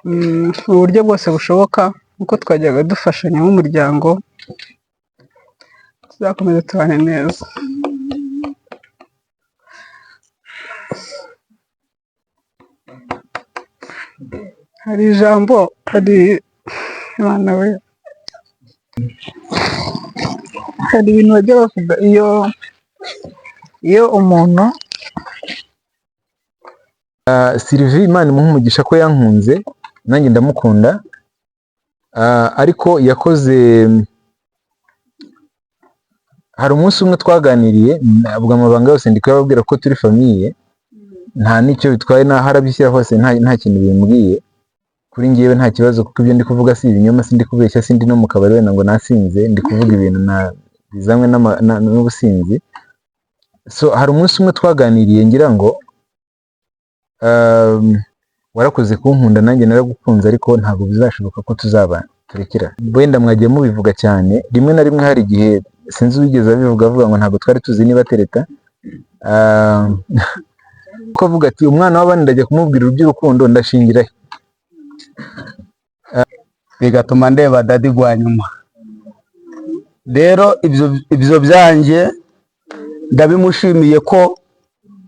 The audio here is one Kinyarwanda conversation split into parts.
Mu buryo bwose bushoboka uko twajyaga dufashanya nk'umuryango, tuzakomeza tubane neza. Hari ijambo, hari Imana we, hari ibintu bajya bavuga iyo umuntu Sylvie, Imana imuhe umugisha ko yankunze, nanjye ndamukunda. Ariko yakoze, hari umunsi umwe twaganiriye, ntabwo amabanga yose ndi kuyababwira ko turi famille, nta n'icyo bitwaye, naho arabishyira hose nta kintu bimbwiye. Kuri njyewe nta kibazo, kuko ibyo ndi kuvuga si ibinyoma, sindi kubeshya, sindi no mu kabari wenda ngo nasinze, ndi kuvuga ibintu bizanywe n'ubusinzi. So hari umunsi umwe twaganiriye, ngira ngo warakoze kunkunda, nanjye naragukunze, ariko ntabwo bizashoboka ko tuzabana, turekera. Wenda mwagiye mubivuga cyane, rimwe na rimwe hari igihe, sinzi uwigeze abivuga, avuga ngo ntabwo twari tuzi niba tereta. Ko avuga ati umwana w'abandi ndajya kumubwira iby'urukundo, ndashingira he? Bigatuma ndeba daddy gwa nyuma. Rero ibyo byanjye ndabimushimiye ko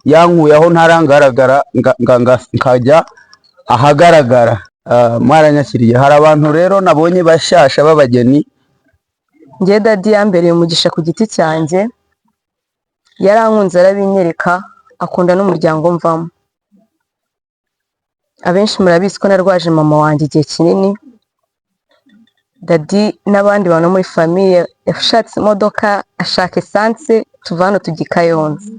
yankuye aho ntarangaragara nkajya ahagaragara. Mwaranyakiriye. Hari abantu rero nabonye bashyasha b'abageni. Njye daddy yambereye umugisha ku giti cyanjye, yarankunze arabinyereka, akunda n'umuryango mvamo. Abenshi murabizi ko narwaje mama wanjye igihe kinini. Daddy n'abandi bantu muri famille yashatse imodoka, ashaka essence, tuva hano tujya i Kayonza.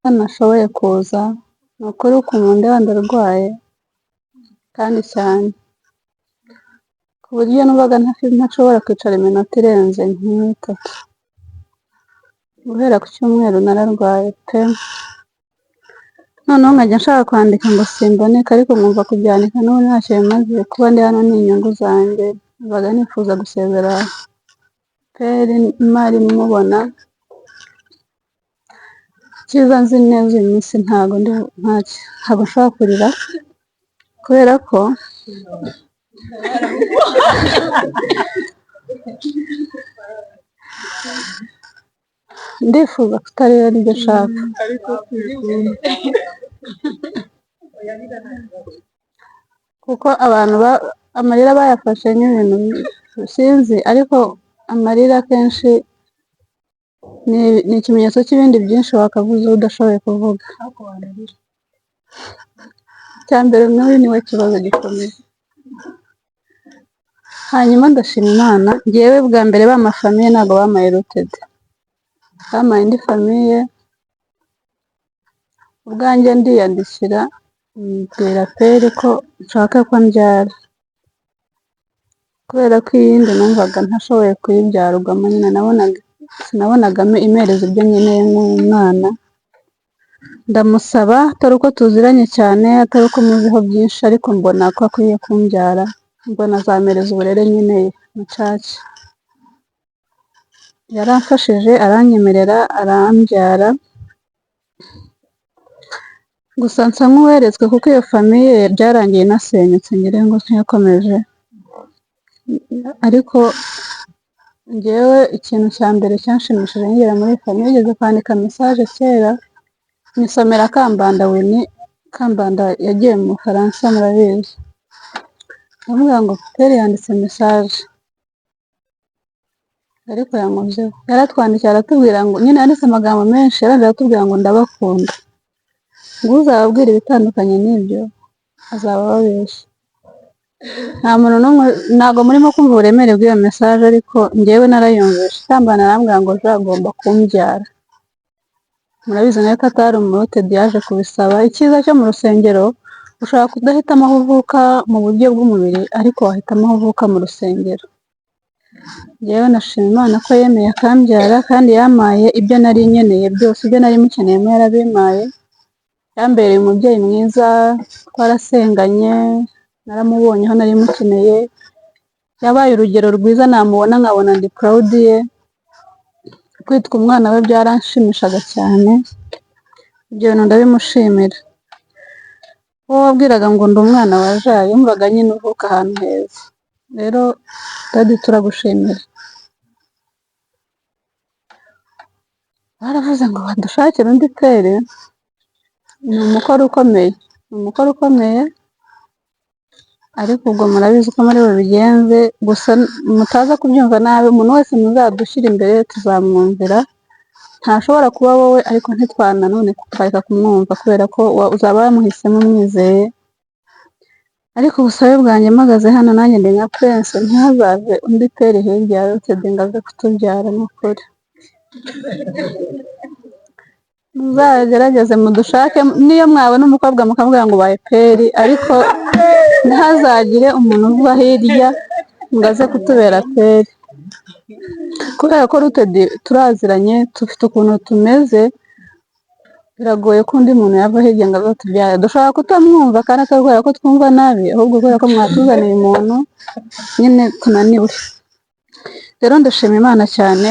Nashoboye kuza, ni ukuri ukuntu ndeba ndarwaye kandi cyane, ku buryo numvaga ntashobora kwicara iminota irenze nk'itatu. Guhera ku cyumweru nararwaye pe! Noneho nkajya nshaka kwandika ngo simboneka, ariko nkumva kubyandika n'ubu ntacyo bimaze. Kuba ndi hano ni inyungu zanjye. Numvaga nifuza gusezera Peri mari mubona. Icyiza nzi neza, uyu munsi ntabwo ndi ntacyo, ntabwo nshobora kurira kubera ko ndifuza kutarira, nibyo nshaka, kuko abantu amarira bayafashe nk'ibintu sinzi, ariko amarira akenshi ni ikimenyetso cy'ibindi byinshi wakavuze udashoboye kuvuga. Icya mbere, n'uyu niwe kibazo gikomeye. Hanyuma ndashima Imana, njyewe bwa mbere bampa famille ntabwo bampaye rooted, bampaye indi famille. Ubwanjye ndiyandikira, mbwira Peri ko nshaka ko mbyara, kubera ko iyindi numvaga ntashoboye kuyibyarwamo nyine, nabonaga sinabonagamo imereza ibyo nkeneye nk'umwana. Ndamusaba, atari uko tuziranye cyane, atari uko muziho byinshi, ariko mbona ko akwiye kumbyara, mbona azampereza uburere nkeneye mu church. Yaramfashije, aranyemerera, arambyara. Gusa nsa nk'uweretswe, kuko iyo famille byarangiye inasenyutse, ngira ngo ntiyakomeje. Ariko njyewe ikintu cya mbere cyanshimishije nkigera muri iyi famille, nigeze kwandika message kera nyisomera Kambanda Winnie. Kambanda yagiye mu Bufaransa, murabizi. Ndamubwira ngo Peri yanditse message ariko yankozeho. Yaratwandikiye aratubwira ngo nyine, yanditse amagambo menshi, yarangije aratubwira ngo ndabakunda, ngo uzababwira ibitandukanye n'ibyo azaba ababeshya. Nta muntu n'umwe, ntabwo murimo kumva uburemere bw'iyo message, ariko njyewe narayumvishe. Kambanda arambwira ngo ejo agomba kumbyara. Murabizi nawe ko atari umurotedi, yaje kubisaba. Icyiza cyo mu rusengero, ushobora kudahitamo aho uvuka mu buryo bw'umubiri, ariko wahitamo aho uvuka mu rusengero. Njyewe ndashima Imana ko yemeye akambyara, kandi yampaye ibyo nari nkeneye byose, ibyo nari mukeneyemo yarabimpaye. Yambereye umubyeyi mwiza, twarasenganye, naramubonye aho nari mukeneye. Yabaye urugero rwiza, namubona nkabona ndi proud ye. Kwitwa umwana we byaranshimishaga cyane, ibyo bintu ndabimushimira. Uwo wabwiraga ngo ndi umwana wa Ja, yumvaga nyine uvuka ahantu heza. Rero daddy, turagushimira. Baravuze ngo badushakire undi père, ni umukoro ukomeye, ni umukoro ukomeye, ariko ubwo murabizi ko muri bubigenze. Gusa mutaza kubyumva nabi, umuntu wese muzadushyira imbere tuzamwumvira. Ntashobora kuba wowe, ariko ntitwana none twareka kumwumva kubera ko uzaba wamuhisemo umwizeye. Ariko ubusabe bwanjye mpagaze hano, nanjye ndi nka Prince, ntihazave undi père hirya ya Rutedi ngo aze kutubyara. Ni ukuri muzagerageze mudushake, niyo mwabona umukobwa mukamubwira ngo ubaye père, ariko ntihazagire umuntu uva hirya ngo aze kutubera père, kubera ko Rutedi turaziranye, dufite ukuntu tumeze. Biragoye ko undi muntu yava hirya ngo azatubyare. Dushobora kutamwumva kandi atari kubera ko twumva nabi, ahubwo kubera ko mwatuzaniye umuntu nyine tunaniwe. Rero ndashima Imana cyane.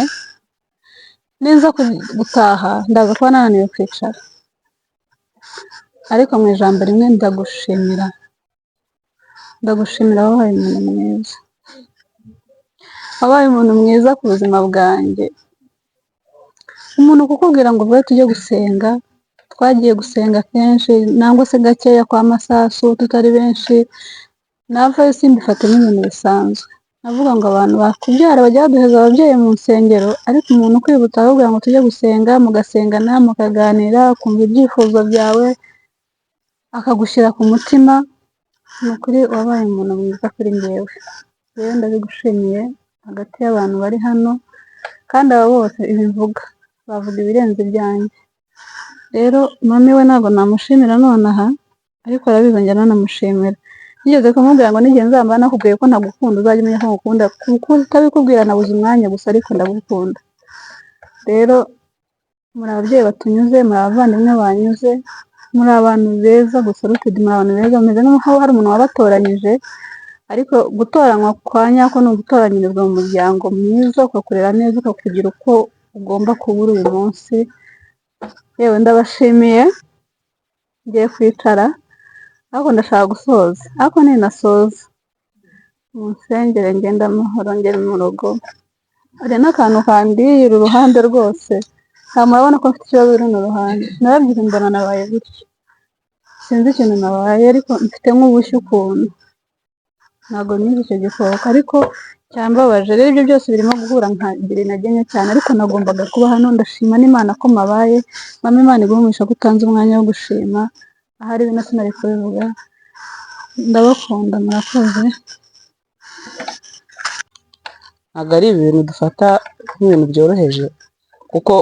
Ninza gutaha ndaza kuba nananiwe kwicara, ariko mu ijambo rimwe ndagushimira, ndagushimira. Wabaye umuntu mwiza, wabaye umuntu mwiza ku buzima bwanjye. Umuntu kukubwira ngo uvuye tujye gusenga, twagiye gusenga kenshi nangwa se gakeya kwa Masasu tutari benshi, navayo simbifate nk'ibintu bisanzwe. Navuga ngo abantu bakubyara bajya baduheza ababyeyi mu nsengero, ariko umuntu ukwibutsa akakubwira ngo tujye gusenga, mugasengana, mukaganira, akumva ibyifuzo byawe, akagushyira ku mutima, ni ukuri wabaye umuntu mwiza kuri njyewe. Rero ndabigushimiye hagati y'abantu bari hano, kandi aba bose ibivuga bavuga ibirenze ibyanjye. Rero mami we ntabwo namushimira nonaha, ariko arabizi, njya nanamushimira. Nigeze kumubwira ngo n'igihe nzaba nakubwiye ko ntagukunda, uzajya umenya ko ngukunda, kuko utabikubwira nabuze umwanya gusa, ariko ndagukunda. Rero muri ababyeyi batunyuze, muri abavandimwe banyuze, muri abantu beza. Gusa Rutedi, muri abantu beza, mumeze nk'aho hari umuntu wabatoranyije, ariko gutoranywa kwa nyako ni ugutoranyirizwa mu muryango mwiza, ukakurera neza, ukakugira uko ugomba kuba uri uyu munsi. Yewe, ndabashimiye. Ngiye kwicara, ariko ndashaka gusoza, ariko ninasoza munsengere ngende amahoro, ngere mu rugo. Hari n'akantu kandiye uru ruhande rwose, nta murabona ko mfite ikibazo runo ruhande. Narabyutse mbona nabaye gutya, sinzi ikintu nabaye, ariko mfite nk'ubushye ukuntu, ntabwo nize icyo gikoko, ariko cyambabaje. Rero ibyo byose birimo guhura nkagira intege nke cyane, ariko nagombaga kuba hano. Ndashima n'Imana ko mabaye. Mama, Imana iguhe umugisha ko utanze umwanya wo gushima, ahari bino sinari kubivuga. Ndabakunda, murakoze. Ntabwo ari ibintu dufata nk'ibintu byoroheje, kuko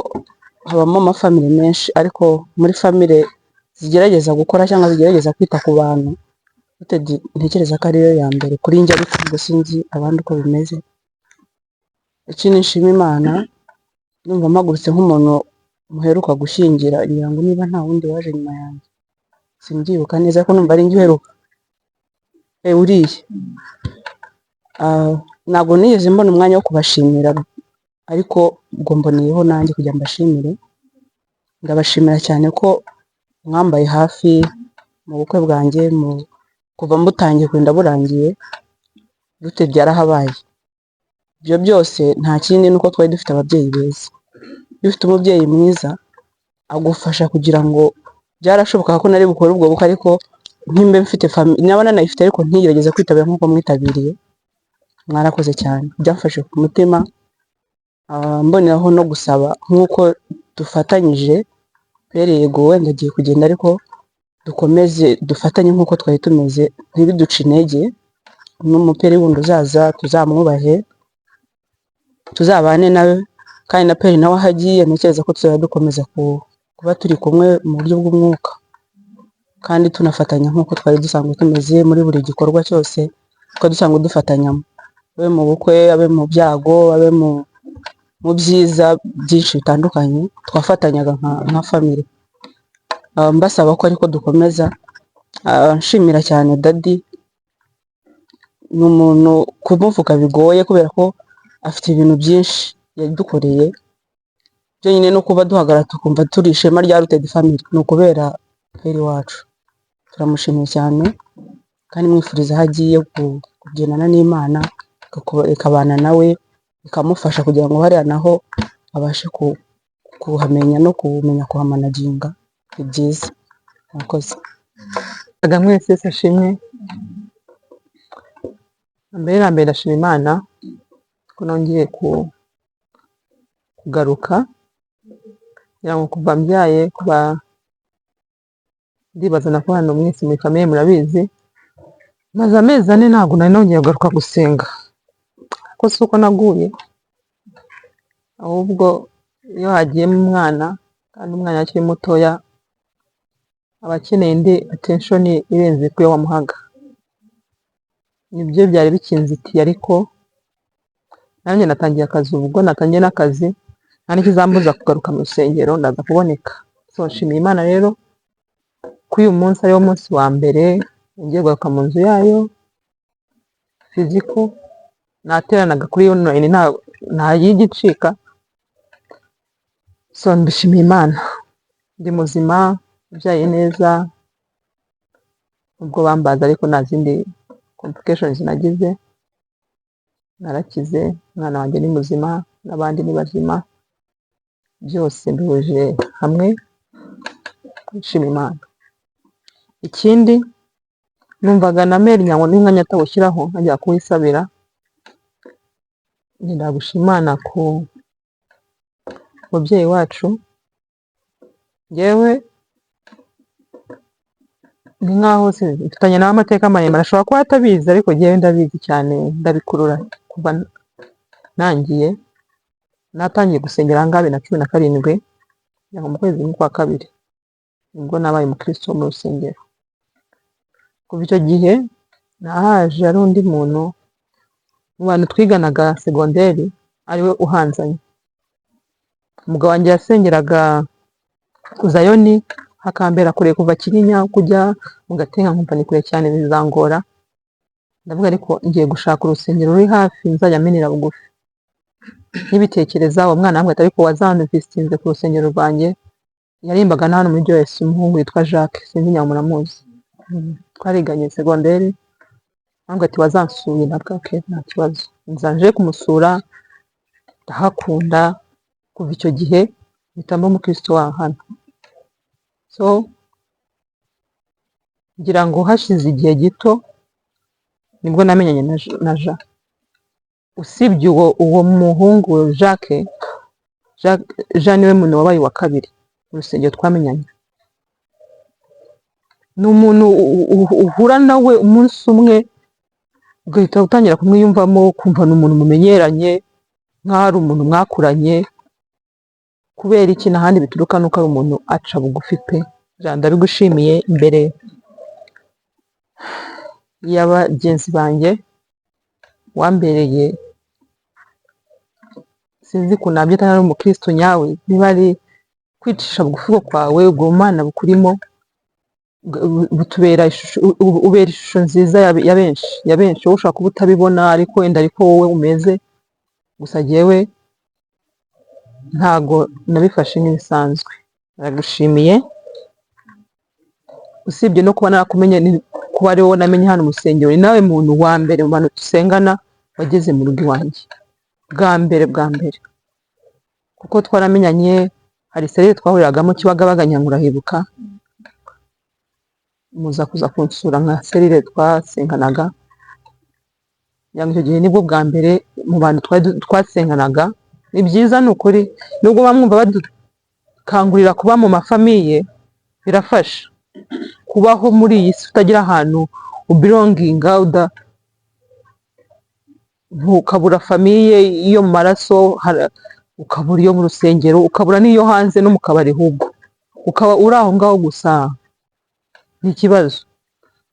habamo amafamily menshi, ariko muri family zigerageza gukora cyangwa zigerageza kwita ku bantu, Rutedi ntekereza ko ariyo ya mbere kuri njye, ariko ubwo sinzi abandi uko bimeze. Ikindi nshima Imana, ndumva mpagurutse nk'umuntu muheruka gushyingira, ngira ngo niba nta wundi waje nyuma yanjye, simbyibuka neza, ariko numva ari njye uheruka. Uriya. Ntabwo nigeze mbona umwanya wo kubashimira, ariko ubwo mboneyeho nanjye kugira ngo mbashimire. Ndabashimira cyane ko mwambaye hafi mu bukwe bwanjye, mu kuva mutangiye kurinda burangiye, Rutedi yarahabaye. Ibyo byose nta kindi, ni uko twari dufite ababyeyi beza. Iyo ufite umubyeyi mwiza agufasha kugira ngo byarashobokaga ko nari bukore ubwo bukwe, ariko ntimbe mfite famille, naba nanayifite ariko ntigerageze kwitabira nk'uko mwitabiriye. Mwarakoze cyane, byamfashe ku mutima. Mboneraho no gusaba nk'uko dufatanyije père, yego wenda agiye kugenda, ariko dukomeze dufatanye nk'uko twari tumeze, ntibiduce intege. N'umupère wundi uzaza tuzamwubahe, tuzabane nawe, kandi na père nawe aho agiye ntekereza ko tuzajya dukomeza kuba turi kumwe mu buryo bw'umwuka, kandi tunafatanya nk'uko twari dusanzwe tumeze muri buri gikorwa cyose twari dusanzwe dufatanyamo, abe mu bukwe, abe mu byago, abe mu byiza byinshi bitandukanye twafatanyaga nka family. Mbasaba ko ariko dukomeza. Nshimira cyane daddy, ni umuntu kumuvuga bigoye kubera ko afite ibintu byinshi yadukoreye. Byonyine no kuba duhagarara tukumva turi ishema rya Rutedi family ni ukubera père wacu. Turamushimiye cyane kandi mwifuriza aho agiye kugendana n'Imana, ikabana nawe, ikamufasha kugira ngo hariya naho abashe kuhamenya no kumenya kuhamanaginga. Ni byiza, murakoze. Mwese, Yesu ashimwe. Mbere na mbere ndashima Imana ko nongeye kugaruka. Ngira ngo kuva mbyaye, kuva ndibaza na hano mwese muri famille murabizi, maze amezi 4 ntabwo nari nongeye kugaruka gusenga. Ko si uko naguye, ahubwo iyo hagiyemo umwana, kandi umwana akiri mutoya aba akeneye indi attention irenze ku yo wamuhaga. Nibyo byari bikinzitiye, ariko nanjye natangiye akazi. Ubwo natangiye n'akazi, nta n'ikizambuza kugaruka mu rusengero, ndaza kuboneka. So nshimiye Imana rero ko uyu munsi ariwo munsi wa mbere ngiye kugaruka mu nzu yayo physical. Nateranaga kuri online, nta yijya icika. So mbishimiye Imana, ndi muzima, mbyaye neza ubwo bambaza, ariko nta zindi complications nagize. Narakize, umwana wanjye ni muzima n'abandi ni bazima, byose mbihuje hamwe nshima Imana. Ikindi, numvaga na meri nyango n'umwanya atawushyiraho nkajya kuwisabira. Ngenda gushima Imana ku mubyeyi wacu. Njyewe ni nkaho mfitanye nawe amateka maremare, ashobora kuba atabizi, ariko njyewe ndabizi cyane, ndabikurura. Kuva nangiye, natangiye gusengera aha ngaha 2017, ngira ngo mu kwezi kwa kabiri nibwo nabaye umukristo wo mu rusengero. Kuva icyo gihe nahaje ari undi muntu mu bantu twiganaga segonderi ariwe uhanzanye. Umugabo wanjye yasengeraga Zayoni, hakambera kure, kuva Kinyinya kujya mu Gatenga nkumva ni kure cyane, bizangora. Ndavuga, ariko ngiye gushaka urusengero ruri hafi nzajya menera bugufi. Nkibitekereza, uwo mwana arambwira ati: "Ariko wazanvisitinze ku rusengero rwanjye." Yarimbaga na hano muri Joyce, umuhungu witwa Jacques, sinzi nyuma muramuzi. Twariganye segonderi. Arambwira ati: "Wazansuye." Ndavuga: "Okay, nta kibazo." Nza nje kumusura, ndahakunda. Kuva icyo gihe mpita mba umukristo wa hano. So ngira ngo hashize igihe gito nibwo namenyanye na Jean. Usibye uwo muhungu Jacques, Jean niwe muntu wabaye uwa kabiri mu rusengero twamenyanye. Ni umuntu uhura nawe umunsi umwe ugahita utangira kumwiyumvamo, ukumva ni umuntu mumenyeranye nk'aho ari umuntu mwakuranye. Kubera iki? N'ahandi bituruka nuko ari umuntu aca bugufi pe. Jean, ndabigushimiye imbere ya bagenzi banjye, wambereye, sinzi ukuntu nabyita, ari umukristo nyawe. Niba ari kwicisha bugufi kwawe, ubwo bumana bukurimo butubera ishusho, ubera ishusho nziza ya benshi, ya benshi. Wowe ushobora kuba utabibona, ariko wenda ariko wowe umeze gusa. Jyewe ntago nabifashe nk'ibisanzwe. Ndagushimiye. Usibye no kuba narakumenye, kuba ari wowe namenye hano mu rusengero, ni nawe muntu wa mbere mu bantu dusengana wageze mu rugo iwanjye bwa mbere, bwa mbere, kuko twaramenyanye. Hari cellule twahuriragamo Kibagabaga, Nyangurahibuka, muza kuza kunsura nka cellule twasenganaga. Ngira ngo icyo gihe nibwo bwa mbere mu bantu twari twasenganaga. Ni byiza, ni ukuri, nubwo bamwumva badukangurira kuba mu ma famille, birafasha kubaho muri iyi si utagira ahantu ubelonginga, uda ntukabura famille yo mu maraso, ukabura iyo mu rusengero, ukabura n'iyo hanze no mu kabari, ahubwo ukaba uri aho ngaho gusa, ni ikibazo.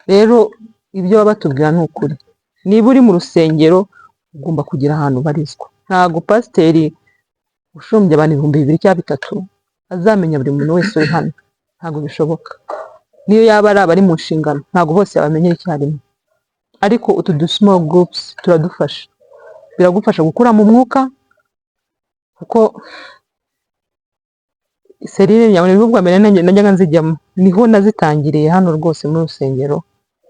Rero ibyo baba batubwira ni ukuri. Niba uri mu rusengero ugomba kugira ahantu ubarizwa. Ntabwo pasiteri ushumbye abantu 2000 cyangwa 3000 azamenya buri muntu wese uri hano, ntabwo bishoboka. Niyo yaba ari abari mu nshingano, ntabwo bose yabamenyera icyarimwe. Ariko utu du small groups turadufasha, biragufasha gukura mu mwuka, kuko Cellule yawe nibwo bwa mbere najyaga nzijyamo, niho nazitangiriye hano rwose muri rusengero.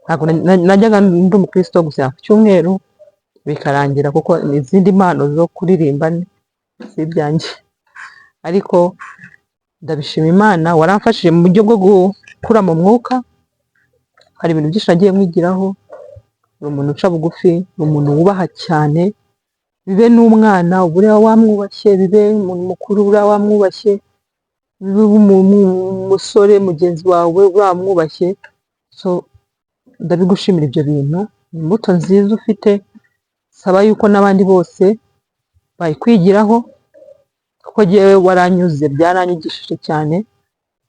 Ntabwo najyaga ndi umukristo wo gusenga ku cyumweru bikarangira, kuko izindi mpano zo kuririmba si ibyanjye. Ariko ndabishima Imana, waramfashije mu buryo bwo gukura mu mwuka. Hari ibintu byinshi nagiye mwigiraho. Uri umuntu uca bugufi, uri umuntu wubaha cyane, bibe n'umwana uba ureba wamwubashye, bibe umuntu mukuru uriya wamwubashye, bibe umusore mugenzi wawe wamwubashye. So ndabigushimira ibyo bintu, ni imbuto nziza ufite. Saba yuko n'abandi bose bayikwigiraho, kuko jyewe waranyuze, byaranyigishije cyane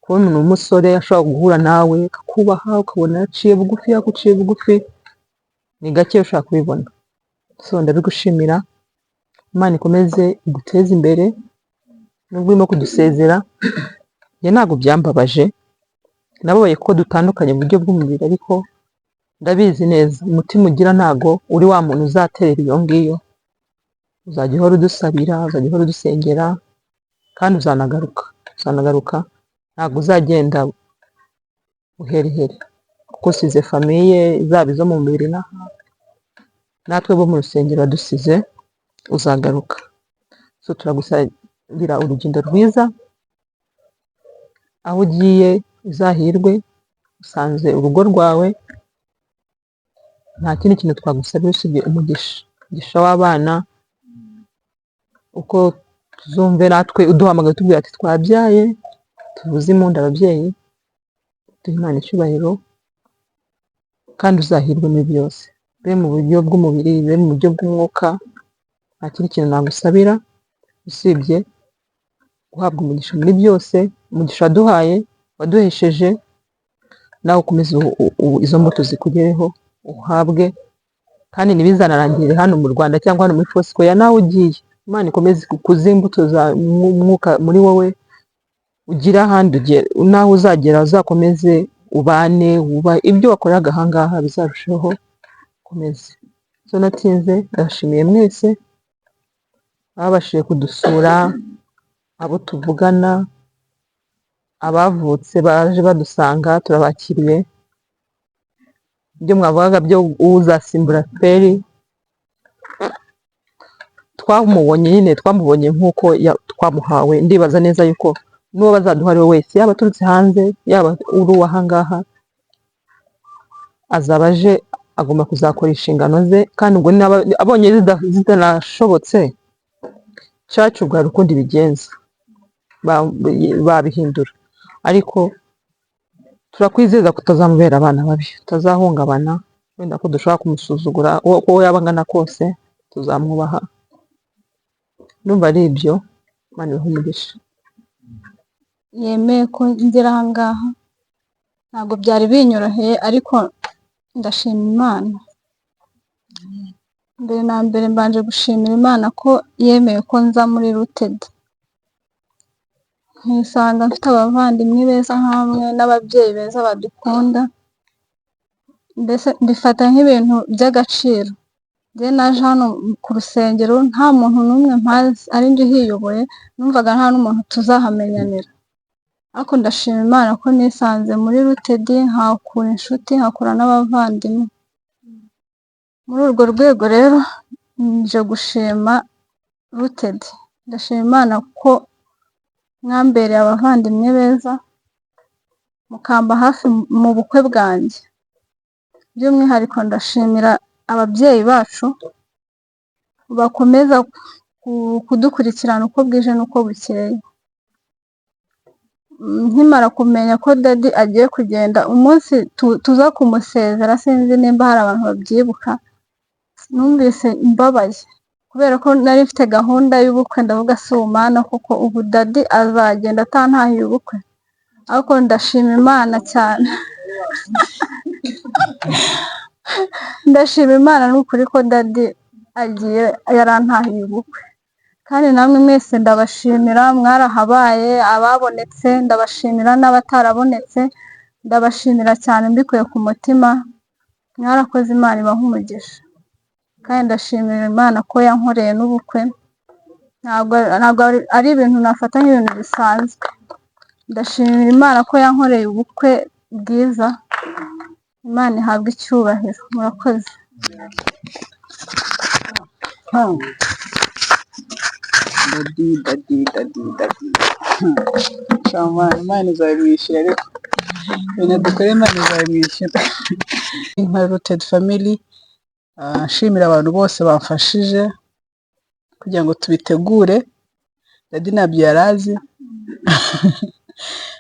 kubona umuntu w'umusore ashobora guhura nawe akakubaha, ukabona yaciye bugufi, yaguciye bugufi, ni gake ushobora kubibona. So ndabigushimira, Imana ikomeze iguteze imbere. Nubwo urimo kudusezera, njye ntabwo byambabaje, nababaye ko dutandukanye mu buryo bw'umubiri, ariko ndabizi neza umutima ugira ntago uri wa muntu uzaterera iyo ngiyo. Uzajya uhora udusabira, uzajya uhora udusengera, kandi uzanagaruka, uzanagaruka, ntabwo uzagenda buherehere, kuko usize famille, zaba izo mu mubiri natwe bo mu rusengero wadusize, uzagaruka. So turagusabira urugendo rwiza, aho ugiye uzahirwe, usanze urugo rwawe. Nta kindi kintu twagusabira usibye umugisha, umugisha w'abana, uko tuzumve natwe uduhamagaye utubwira ati twabyaye, tuvuze impundu ababyeyi, duhe Imana icyubahiro, kandi uzahirwe muri byose, be mu buryo bw'umubiri, be mu buryo bw'umwuka. Nta kindi kintu nagusabira usibye guhabwa umugisha muri byose, umugisha waduhaye, waduhesheje, nawe ukomeze izo mbuto zikugereho, uhabwe, kandi ntibizanarangirire hano mu Rwanda cyangwa hano muri Foursquare nawe ugiye. Imana ikomeze ikuze imbuto za mwuka muri wowe, ugire ahandi ugera, naho uzagera uzakomeze ubane, wubahe ibyo wakoraga ahangaha bizarushaho gukomeza. So natinze, ndabashimiye mwese babashije kudusura, abo tuvugana, abavutse baje badusanga, turabakiriye. Ibyo mwavugaga byo uzasimbura Feri, twamubonye nyine, twamubonye nk'uko twamuhawe. Ndibaza neza yuko n'uwo bazaduha ari we wese, yaba aturutse hanze, yaba uri uw'ahangaha, azaba aje agomba kuzakora inshingano ze. Kandi ubwo niba abonye zitanashobotse, church ubwo hari ukundi bigenza, babihindura, ariko turakwizeza kutazamubera abana babi, tutazahungabana wenda ko dushobora kumusuzugura. Uko yaba angana kose tuzamwubaha. Ndumva ari ibyo. Imana ibahe umugisha. Yemeye ko ngera aha ngaha, ntabwo byari binyoroheye, ariko ndashima Imana. Mbere na mbere mbanje gushimira Imana ko yemeye ko nza muri Rooted, nkisanga mfite abavandimwe beza nkamwe n'ababyeyi beza badukunda, mbese mbifata nk'ibintu by'agaciro. Njye naje hano ku rusengero nta muntu n'umwe mpazi, ari njye uhiyoboye, numvaga nta n'umuntu tuzahamenyanira, ariko ndashima Imana ko nisanze muri Rooted, nkahakura inshuti, nkahakura n'abavandimwe. Muri urwo rwego rero nje gushima Rooted, ndashima Imana ko mwambereye abavandimwe beza, mukamba hafi mu bukwe bwanjye. By'umwihariko ndashimira ababyeyi bacu bakomeza kudukurikirana uko bwije n'uko bukeye. Nkimara kumenya ko daddy agiye kugenda, umunsi tuza kumusezera, sinzi nimba hari abantu babyibuka, numvise mbabaye kubera ko nari mfite gahunda y'ubukwe. Ndavuga: "Si Mana koko, ubu daddy azagenda atantahiye ubukwe?" Ariko ndashima Imana cyane, ndashima Imana ni ukuri ko daddy agiye yarantahiye ubukwe. Kandi namwe mwese ndabashimira, mwarahabaye, ababonetse ndabashimira, n'abatarabonetse ndabashimira cyane mbikuye ku mutima. Mwarakoze, Imana ibahe umugisha. Kandi ndashimira Imana ko yankoreye n'ubukwe, ntabwo ari ibintu nafata nk'ibintu bisanzwe. Ndashimira Imana ko yankoreye ubukwe bwiza. Imana ihabwe icyubahiro. Murakoze. Daddy, daddy, daddy, daddy. Shamana, Imana izabimwishyura, ariko ibintu dukora Imana izabimwishyura. Nka Rooted Family, nshimira abantu bose bamfashije kugira ngo tubitegure. Daddy ntabyo yari azi,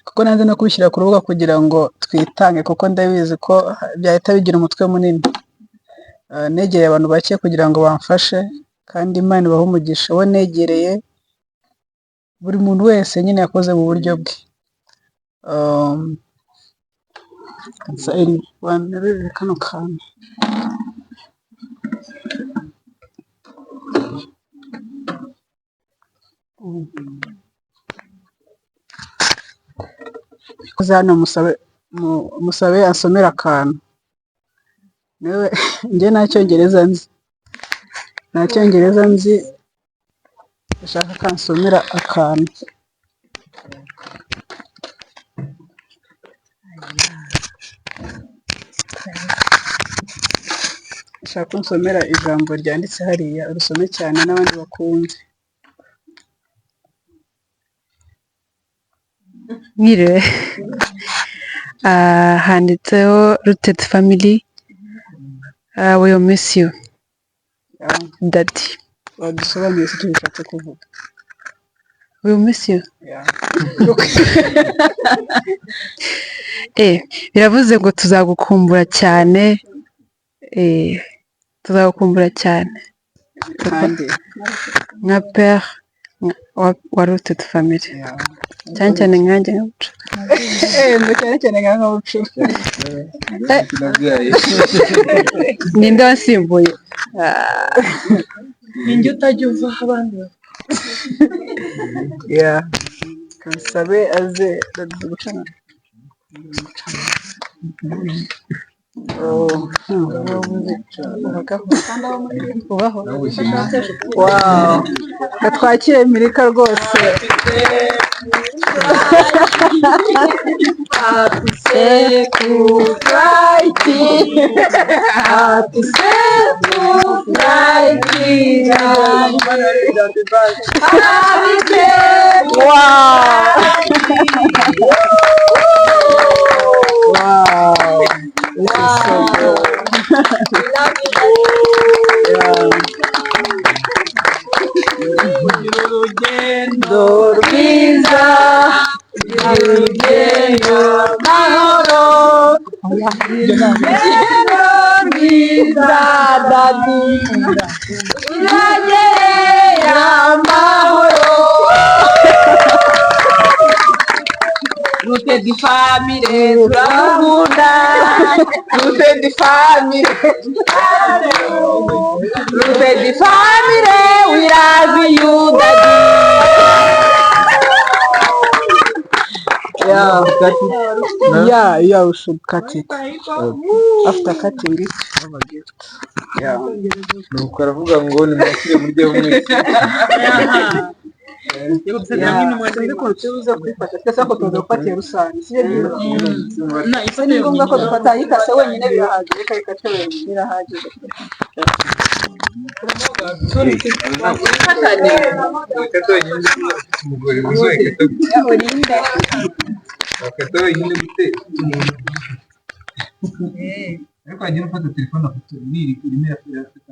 kuko nanze no kubishyira ku rubuga kugira ngo twitange, kuko ndabizi ko byahita bigira umutwe munini. Negereye abantu bake kugira ngo bamfashe, kandi Imana ibahe umugisha. Uwo negereye, buri muntu wese nyine yakoze mu buryo bwe. Wanterurire kano kantu. Uze hano musabe, musabe ansomere akantu. Niwe, njye nta Cyongereza nzi, nta Cyongereza nzi. Ndashaka ko ansomera akantu. Ndashaka ko unsomera ijambo ryanditse hariya, urusome cyane n'abandi bakumve. Mwiriwe. Handitseho Rooted Family, we will miss you, daddy. Wadusobanuriye se icyo bishatse kuvuga? We will miss you. Yeah. Biravuze ngo tuzagukumbura cyane, tuzagukumbura cyane. Kandi nka père wa Rooted Family. Cyane cyane nkanjye nka Bucura. Ngo cyane cyane nka Bucura. Ninde wasimbuye? Ninjye utajya uva aho abandi bava. Yeah. Kansabe aze gucana. Oh. Ubaho. Wow. Gatwakire Mirika rwose. Happy Sekukraiti, Happy Sekukraiti, Happy. Wow. Wow. This is so good. Yeah. Urugendo rwiza, urugendo mahoro, urugendo rwiza, daddy, uragerera amahoro. Rooted Family turagukunda, Rooted Family, Rooted Family, we love you, daddy. Yeah. Yeah, we should cut it. After cutting it, have a gift. Yeah. Nuko aravuga ngo nimwakire muryeho mwese. Sinzi ukuntu tubuze kuyifata twese, ariko tuza gufata iyo rusange, sibyo byiza? Ni ngombwa ko dufata yikase wenyine, birahagije. Reka yikate wenyine, birahagije. Wakata wenyine ufite umugore wuzuye kata. Urinde. Wakata wenyine gute ufite umuntu? Ariko wagira ufata telefone afite iri irimo irafata.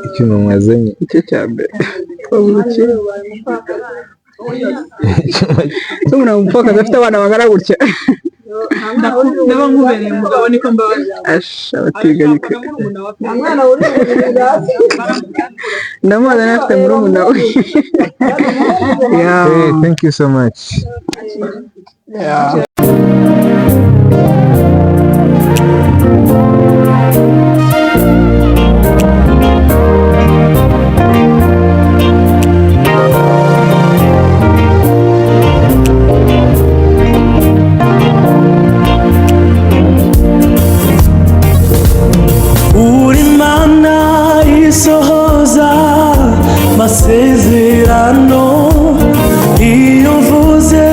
Icyuma mwazanye Icyo cya mbere twabuze ikintu. Se umuntu umupfakazi afite abana bangana gutya? Ndaba nkubereye umugabo, niko mbabaza. Asha, abatinganyi ndamuzi, nawe afite murumuna we. Yeah. Hey, thank you so much. Yeah. Uri Mana isohoza masezerano, iyo mvuze.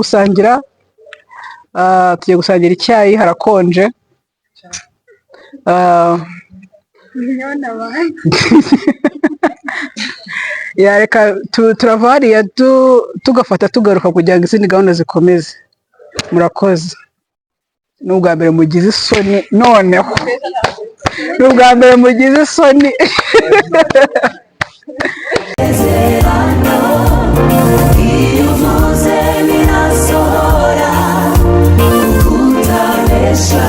gusangira. Tugiye gusangira icyayi, harakonje. Ya, reka turava hariya tugafata tugaruka kugira ngo izindi gahunda zikomeze. Murakoze. Ni ubwa mbere mugize isoni, noneho ni ubwa mbere mugize isoni. Iyo uvuze birasohora, kutabesha.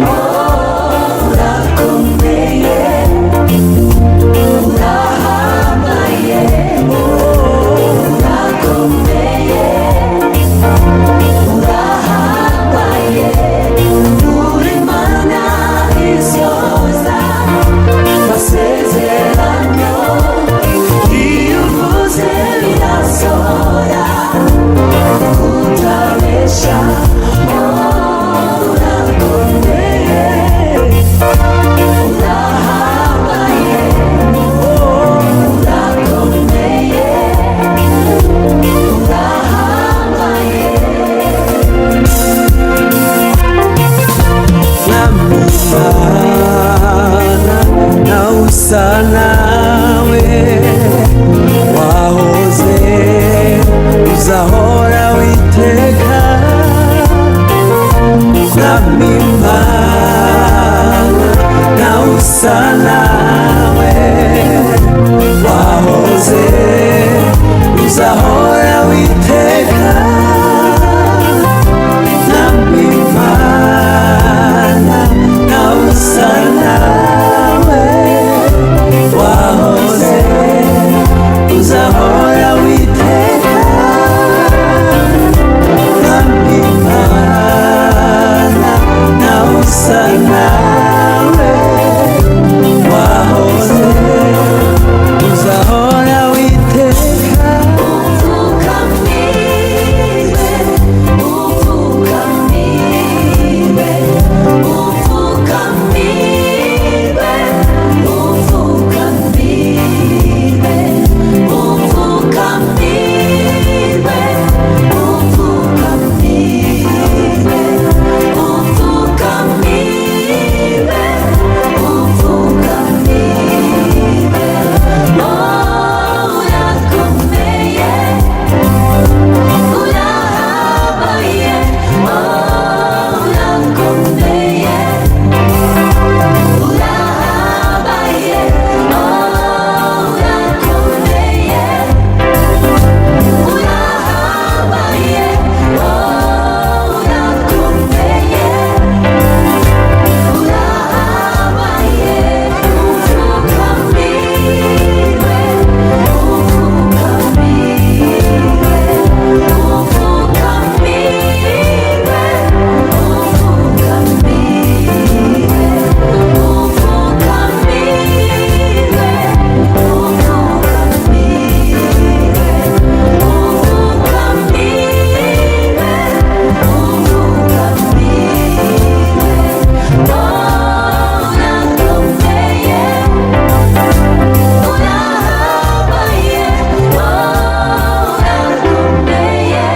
Oh, urakomeye, urahambaye. Urakomeye, urahambaye. Uri Imana isohoza amasezerano. Iyo uvuze birasohora, kutabesha. Oh, urakomeye, urahambaye. Urakomeye, urahambaye. Mwami nawe usa nawe, wahoze, uzahora witeka. Mwami Mana, nawe usa nawe, wahoze, uzahora witeka. Mwami Mana, nawe usa nawe, wahoze, uzahora witeka. Mwami Mana, nawe usa nawe, wahoze, uzahora witeka. Upfukamirwe, upfukamirwe, upfukamirwe, upfukamirwe, upfukamirwe, upfukamirwe, upfukamirwe, upfukamirwe. Oh, urakomeye, urahambaye. Oh, urakomeye, urahambaye. Oh, urakomeye, urahambaye. Oh, urakomeye, urahambaye. Upfukamirwe, upfukamirwe, upfukamirwe, upfukamirwe, upfukamirwe, upfukamirwe, upfukamirwe, upfukamirwe. Oh, urakomeye, urahambaye. Oh, urakomeye.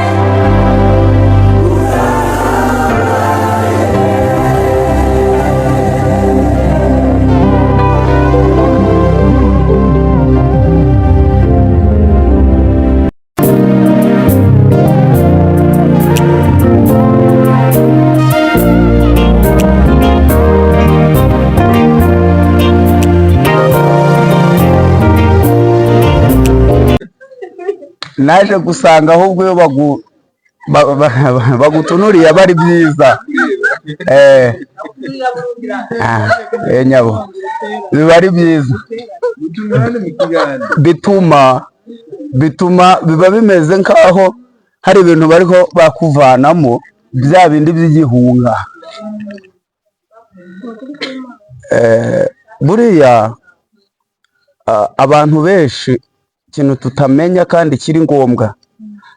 Naje gusanga ahubwo iyo bagutunuriye aba ari byiza. Nyabo biba ari byiza, bituma biba bimeze nkaho hari ibintu bariho bakuvanamo bya bindi by'igihunga. Buriya abantu benshi ikintu tutamenya kandi kiri ngombwa,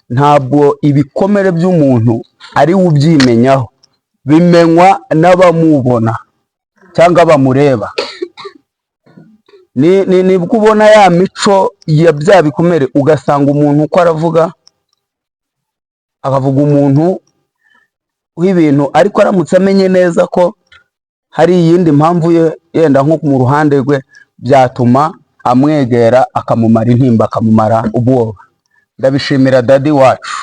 ntabwo ibikomere by'umuntu ari we ubyimenyaho, bimenywa n'abamubona cyangwa bamureba. Nibwo ubona ya mico ya bya bikomere, ugasanga umuntu uko aravuga Akavuga umuntu w'ibintu, ariko aramutse amenye neza ko hari iyindi mpamvu ye, yenda nko mu ruhande rwe, byatuma amwegera akamumara intimba, akamumara ubwoba. Ndabishimira daddy wacu,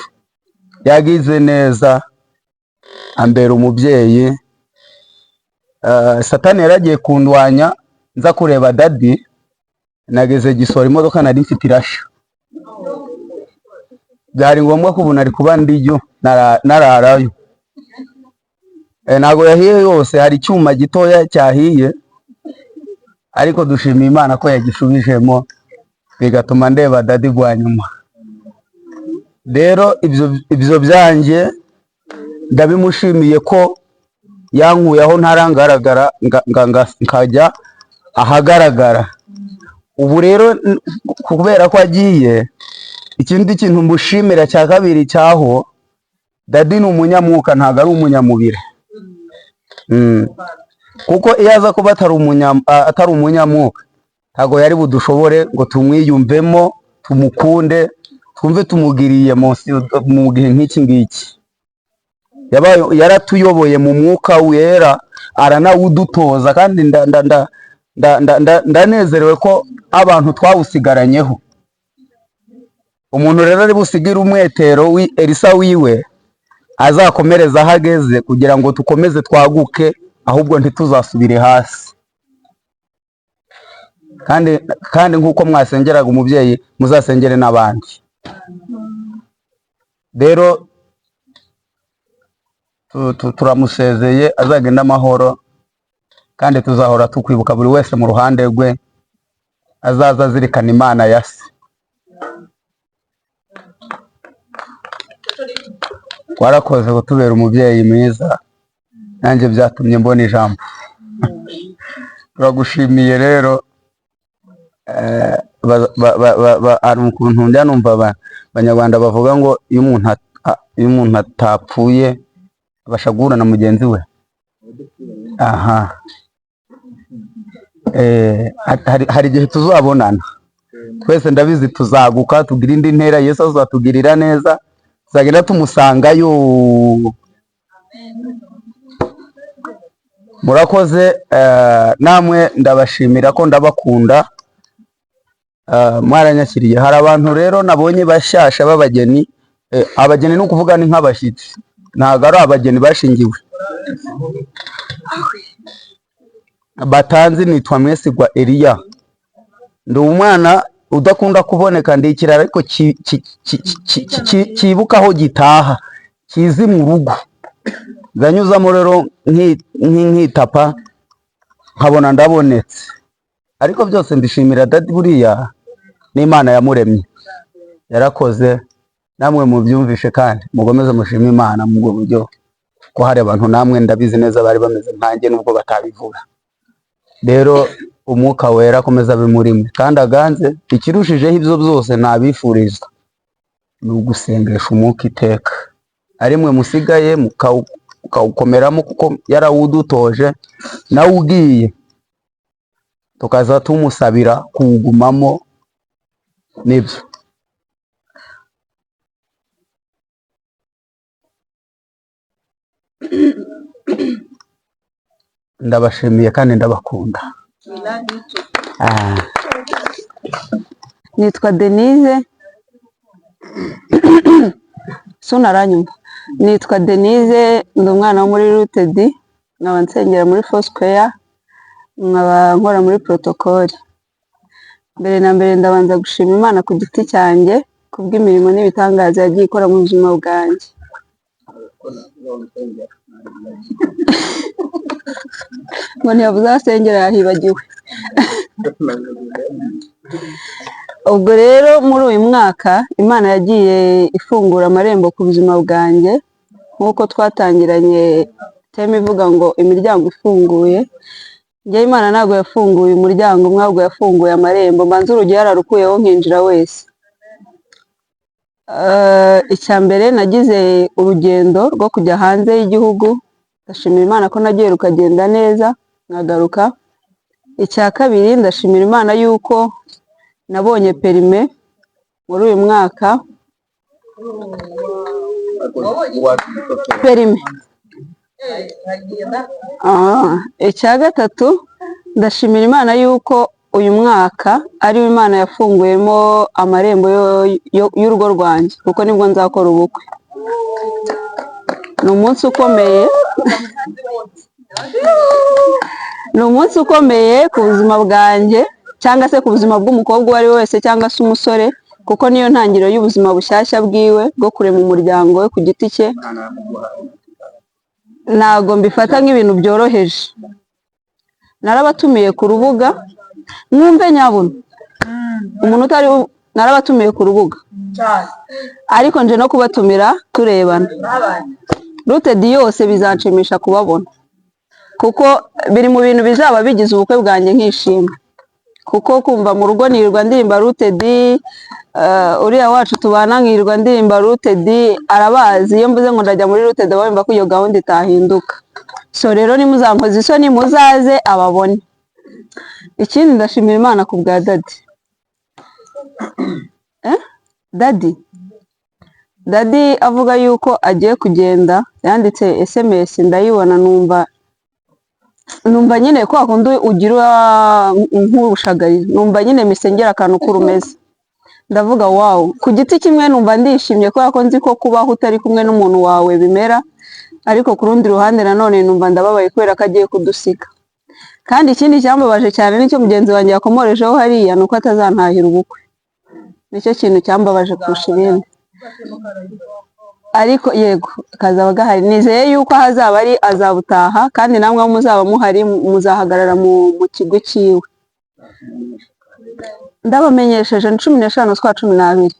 yagize neza ambera umubyeyi. Satani yaragiye kundwanya, nza kureba daddy, nageze Gisoro, imodoka nari mfite irasha. Byari ngombwa ko ubu nari kuba ndiyo nararayo. Ntabwo yahiye yose, hari icyuma gitoya cyahiye, ariko dushimiye Imana ko yagishubijemo, bigatuma ndeba daddy bwa nyuma. Rero ibyo byanjye ndabimushimiye ko yankuye aho ntarangaragara nkajya ahagaragara. Ubu rero kubera ko agiye, ikindi kintu mushimira cya kabiri cyaho, daddy ni umunyamwuka, ntabwo ari umunyamubiri. Kuko iyo aza kuba atari umunyamwuka, ntabwo yari budushobore ngo tumwiyumvemo, tumukunde, twumve tumugiriye munsi mu gihe nk'iki ngiki. Yabaye yaratuyoboye mu mwuka wera, aranawudutoza, kandi ndanezerewe ko abantu twawusigaranyeho. Umuntu rero ari busigire umwetero Elisa wiwe, azakomereza aho ageze kugira ngo dukomeze twaguke, ahubwo ntituzasubire hasi. Kandi nk'uko mwasengeraga umubyeyi, muzasengere n'abandi. Rero turamusezeye, azagenda amahoro, kandi tuzahora tukwibuka, buri wese mu ruhande rwe azaza azirikana Imana ya se. Warakoze kutubera umubyeyi mwiza, nanjye byatumye mbona ijambo. Turagushimiye rero. Hari ukuntu njya numva abanyarwanda bavuga ngo iyo umuntu atapfuye abasha guhura na mugenzi we. Aha hari igihe tuzabonana twese, ndabizi tuzaguka tugira indi ntera, Yesu azatugirira neza, tuzagenda tumusangayo. Murakoze. Namwe ndabashimira ko ndabakunda, mwaranyakiriye. Hari abantu rero nabonye bashyasha b'abageni, abageni ni ukuvuga ni nk'abashyitsi, ntabwo ari abageni bashingiwe. Batanzi, nitwa Mwesigwa Eliya, ndi umwana udakunda kuboneka, ndi ikirara ariko kibuka aho gitaha, kizi mu rugo. Ndanyuzamo rero nkitapa nkabona ndabonetse, ariko byose mbishimira daddy, buriya n'Imana yamuremye yarakoze. Namwe mubyumvishe kandi mukomeze mushime Imana mu buryo ko hari abantu namwe ndabizi neza bari bameze nkanjye nubwo batabivuga. Rero umwuka wera akomeza abe muri mwe kandi aganze. Ikirushijeho ibyo byose nabifuriza ni ugusengesha umwuka iteka, ari mwe musigaye mukawukomeramo, kuko yarawudutoje, nawe ugiye tukaza tumusabira kuwugumamo. Nibyo. Ndabashimiye kandi ndabakunda. Nitwa Denise, suna aranyumva. Nitwa Denise, ndi umwana wo muri Rooted, nkaba nsengera muri Foursquare, nkaba nkora muri protocole. Mbere na mbere ndabanza gushima Imana ku giti cyanjye kubw'imirimo n'ibitangaza yagiye ikora mu buzima bwanjye. Ngo ntiyabuze aho asengera yahibagiwe. Ubwo rero muri uyu mwaka Imana yagiye ifungura amarembo ku buzima bwanjye, nk'uko twatangiranye theme ivuga ngo imiryango ifunguye. Njye Imana ntabwo yafunguye umuryango umwe, ahubwo yafunguye amarembo, mbanza urugi yararukuyeho nkinjira wese. Icya mbere nagize urugendo rwo kujya hanze y'igihugu, ndashimira Imana ko nagiye rukagenda neza nkagaruka. Icya kabiri ndashimira Imana yuko nabonye perime muri uyu mwaka. Permis. Icya gatatu, ndashimira Imana yuko uyu mwaka ariwo Imana yafunguyemo amarembo y'urugo rwanjye, kuko nibwo nzakora ubukwe. Ni umunsi ukomeye, ni umunsi ukomeye ku buzima bwanjye cyangwa se ku buzima bw'umukobwa uwo ari we wese cyangwa se umusore, kuko niyo ntangiriro y'ubuzima bushyashya bwiwe bwo kurema umuryango we ku giti cye. Ntabwo mbifata nk'ibintu byoroheje. Narabatumiye ku rubuga, mwumve nyabuna umuntu utari, narabatumiye ku rubuga, ariko nje no kubatumira turebana. Rooted yose bizanshimisha kubabona, kuko biri mu bintu bizaba bigize ubukwe bwanjye nkishima, kuko kumva mu rugo nirirwa ndirimba Rooted, uriya wacu tubana nkirirwa ndirimba Rooted, arabazi. Iyo mvuze ngo ndajya muri Rooted, aba yumva ko iyo gahunda itahinduka. So rero nimuzankoze isoni, muzaze ababone. Ikindi, ndashimira Imana ku bwa daddy. Daddy, daddy avuga yuko agiye kugenda, yanditse SMS ndayibona, numva nyine kwa kundi ugira nk'ubushagarira, numva nyine misengera akantu k'urumeze, ndavuga wow. Ku giti kimwe numva ndishimye kubera ko nzi ko kubaho utari kumwe n'umuntu wawe bimera, ariko ku rundi ruhande nanone numva ndababaye kubera ko agiye kudusiga. Kandi ikindi cyambabaje cyane, nicyo mugenzi wanjye yakomorejeho hariya, ni uko atazantahira ubukwe. Nicyo kintu cyambabaje kurusha ibindi. Ariko yego, kazaba gahari. Nizeye yuko aho azaba ari azabutaha, kandi namwe aho muzaba muhari muzahagarara mu kigo cyiwe. Ndabamenyesheje, ni 15 z'ukwa 12,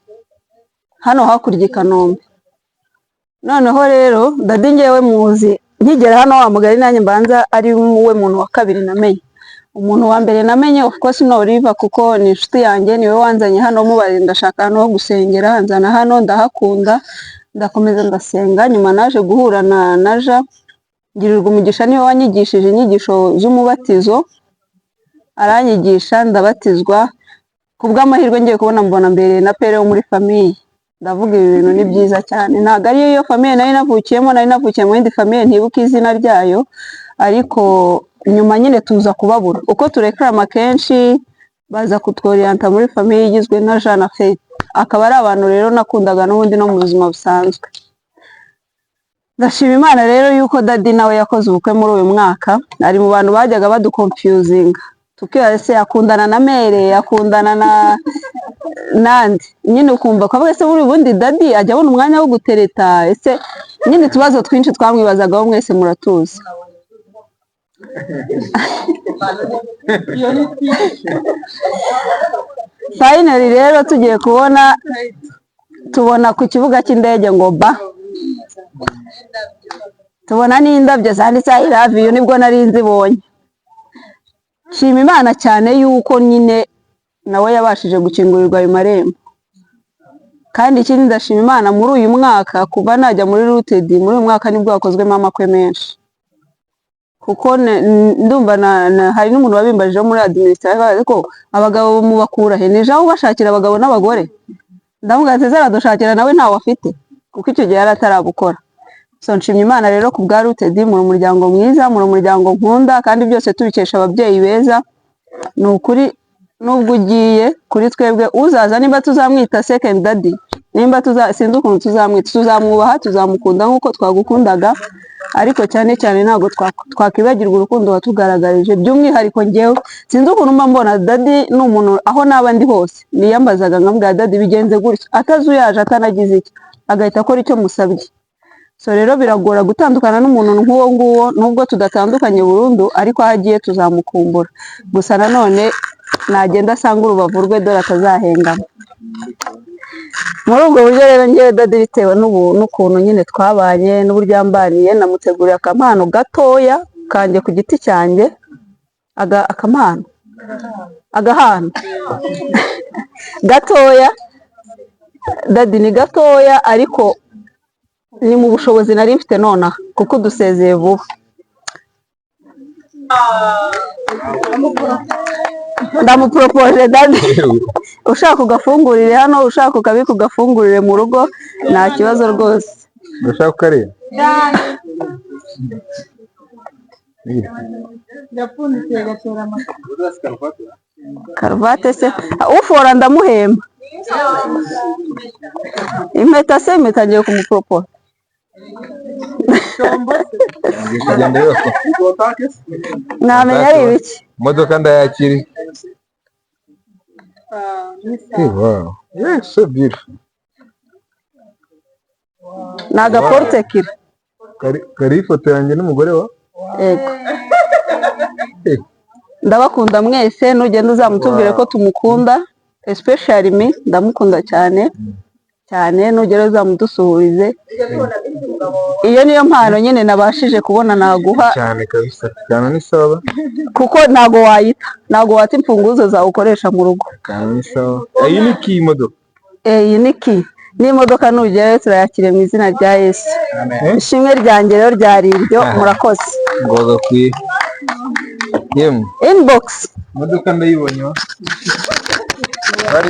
hano hakurya i Kanombe. Noneho rero daddy ngewe muzi nkigera hano, wa mugari nanjye mbanza ari we muntu wa kabiri namenye. Umuntu wa mbere namenye, of course, ni Oliver, kuko ni inshuti yanjye, niwe wanzanye hano. Mubari ndashaka ahantu ho gusengera, nzana hano, ndahakunda, ndakomeza ndasenga. Nyuma naje guhura na Naja, ngirirwa umugisha, niwe wanyigishije inyigisho z'umubatizo, aranyigisha ndabatizwa. Ku bw'amahirwe ngiye kubona mbona mbere na père wo muri famille, ndavuga ibi bintu ni byiza cyane. Ntabwo ariyo yo famille nari navukiyemo, nari navukiye mu yindi famille ntibuka izina ryayo, ariko nyuma nyine tuza kubabura uko turekarama kenshi, baza kutworiyanta muri famille igizwe na Jean na Faith, akaba ari abantu rero nakundaga n'ubundi no mu buzima busanzwe. Ndashima Imana rero yuko daddy nawe yakoze ubukwe muri uyu mwaka. Ari mu bantu bajyaga baduconfusinga, tukibaza ese akundana na mère, akundana na nandi, nyine ukumva ko ese buri bundi daddy ajya abona umwanya wo gutereta ese, nyine utubazo twinshi twamwibazagaho mwese muratuzi. Finally rero tugiye kubona tubona ku kibuga cy'indege ngo ba tubona n'indabyo zanditse "I love you", nibwo nari nzibonye. Nshima Imana cyane yuko nyine nawe yabashije gukingurirwa ayo marembo. Kandi ikindi, ndashima Imana muri uyu mwaka, kuva najya muri Rooted, muri uyu mwaka nibwo hakozwemo amakwe menshi, kuko ndumva hari n'umuntu wabimbajije wo muri administration ariko abagabo mubakura he? Nije aho ubashakira abagabo n'abagore? Ndamubwira ati aradushakira, nawe ntawe afite, kuko icyo gihe yari atarabukora. So nshimye Imana rero ku bwa Rooted. Muri umuryango mwiza, muri umuryango nkunda, kandi byose tubikesha ababyeyi beza. Ni ukuri, nubwo ugiye kuri twebwe, uzaza nimba tuzamwita second daddy, nimba tuza, sinzi ukuntu tuzamwita, tuzamwubaha, tuzamukunda nk'uko twagukundaga, ariko cyane cyane ntabwo twakwibagirwa urukundo watugaragarije, by'umwihariko njyewe. Sinzi ukuntu mba mbona daddy ni umuntu aho naba ndi hose niyambazaga, nkabwira daddy bigenze gutya, atazuyaje, atanagize iki, agahita akora icyo musabye. So rero biragora gutandukana n'umuntu nk'uwo nguwo. Nubwo tudatandukanye burundu, ariko aho agiye tuzamukumbura. Gusa nanone nagenda asanga urubavu rwe, dore atazahengama. Muri ubwo buryo rero ngewe daddy, bitewe n'ukuntu nyine twabanye n'uburyo yambaniye, namuteguriye akamano gatoya kanjye ku giti cyanjye, akamano, agahano gatoya. Daddy, ni gatoya, ariko ni mu bushobozi nari mfite nonaha, kuko dusezeye vuba. Ndamuporopoje daddy, ushaka ugafungurire hano, ushaka ukabika ugafungurire mu rugo, nta kibazo rwose. Urashaka kukareba? Gapfundikiye gatera amata. Karuvate se ufora ndamuhemba. Impeta se, impeta ngiye kumupropora. Ngiye kugenda yose. Namenya ari ibiki. Imodoka ndayakiriye. Hey, wow. Yeah, so beautiful. Ni agaporute kira. Kari ifoto yanjye n'umugore wa. Yego. Eh. Ndabakunda mwese, nugenda uzamutubwire ko tumukunda, especially me, ndamukunda cyane cyane. Nugera uzamudusuhurize. Iyo niyo mpano nyine nabashije kubona naguha. Cyane kabisa. Cyane ni sawa. Kuko ntago wayita, ntago wata imfunguzo zawe ukoresha mu rugo. Cyane ni sawa. Iyi ni key imodoka. Iyi ni ki n'imodoka, nugerayo turayakiriye mu izina rya Yesu. Ishimwe ryanjye rero ryari iryo, murakoze. Ngo gakwiye. Yemwe. Inbox. Imodoka ndayibonye wa.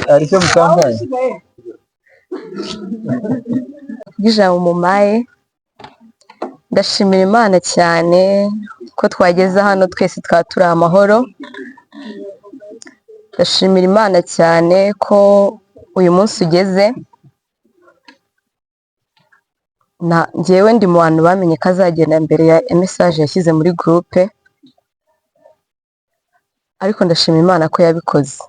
Hari icyo mutambaye? Bw'ijambo mumaye, ndashimira Imana cyane ko twageze hano twese twaba turi amahoro. Ndashimira Imana cyane ko uyu munsi ugeze. Na njyewe ndi mu bantu bamenye ko azagenda mbere ya message yashyize muri groupe, ariko ndashima Imana ko yabikoze.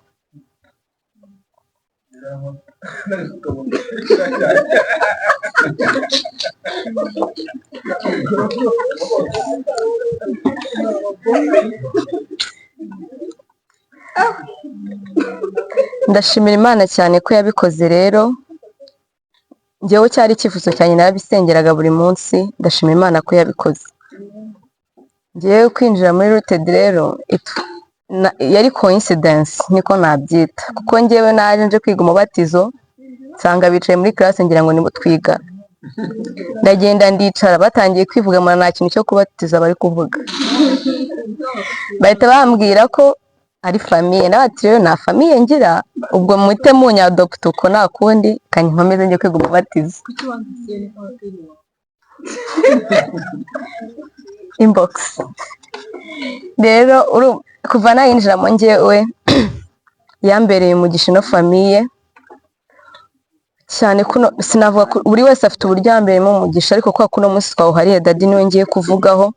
Ndashimira Imana cyane ko yabikoze. Rero njyewe cyari icyifuzo cyanjye, narabisengeraga buri munsi. Ndashima Imana ko yabikoze. Njyewe kwinjira muri Rooted rero yari coincidence, niko nabyita, kuko njyewe naje nje kwiga umubatizo, nsanga bicaye muri classe, ngira ngo nibo twiga. Ndagenda ndicara, batangiye kwivuga mbona nta kintu cyo kubatiza bari kuvuga, bahita bambwira ko ari famille. Nawe ati rero nta famille ngira, ubwo muhite munyadopta uko nta kundi, kanyi nkomeze njye kwiga umubatizo. Inbox rero kuva nayinjiramo njyewe yambereye umugisha ino famille cyane. Kuno sinavuga ko buri wese afite uburyo yambereyemo umugisha, ariko kwa kuno munsi twawuhariye Daddy niwe ngiye kuvugaho.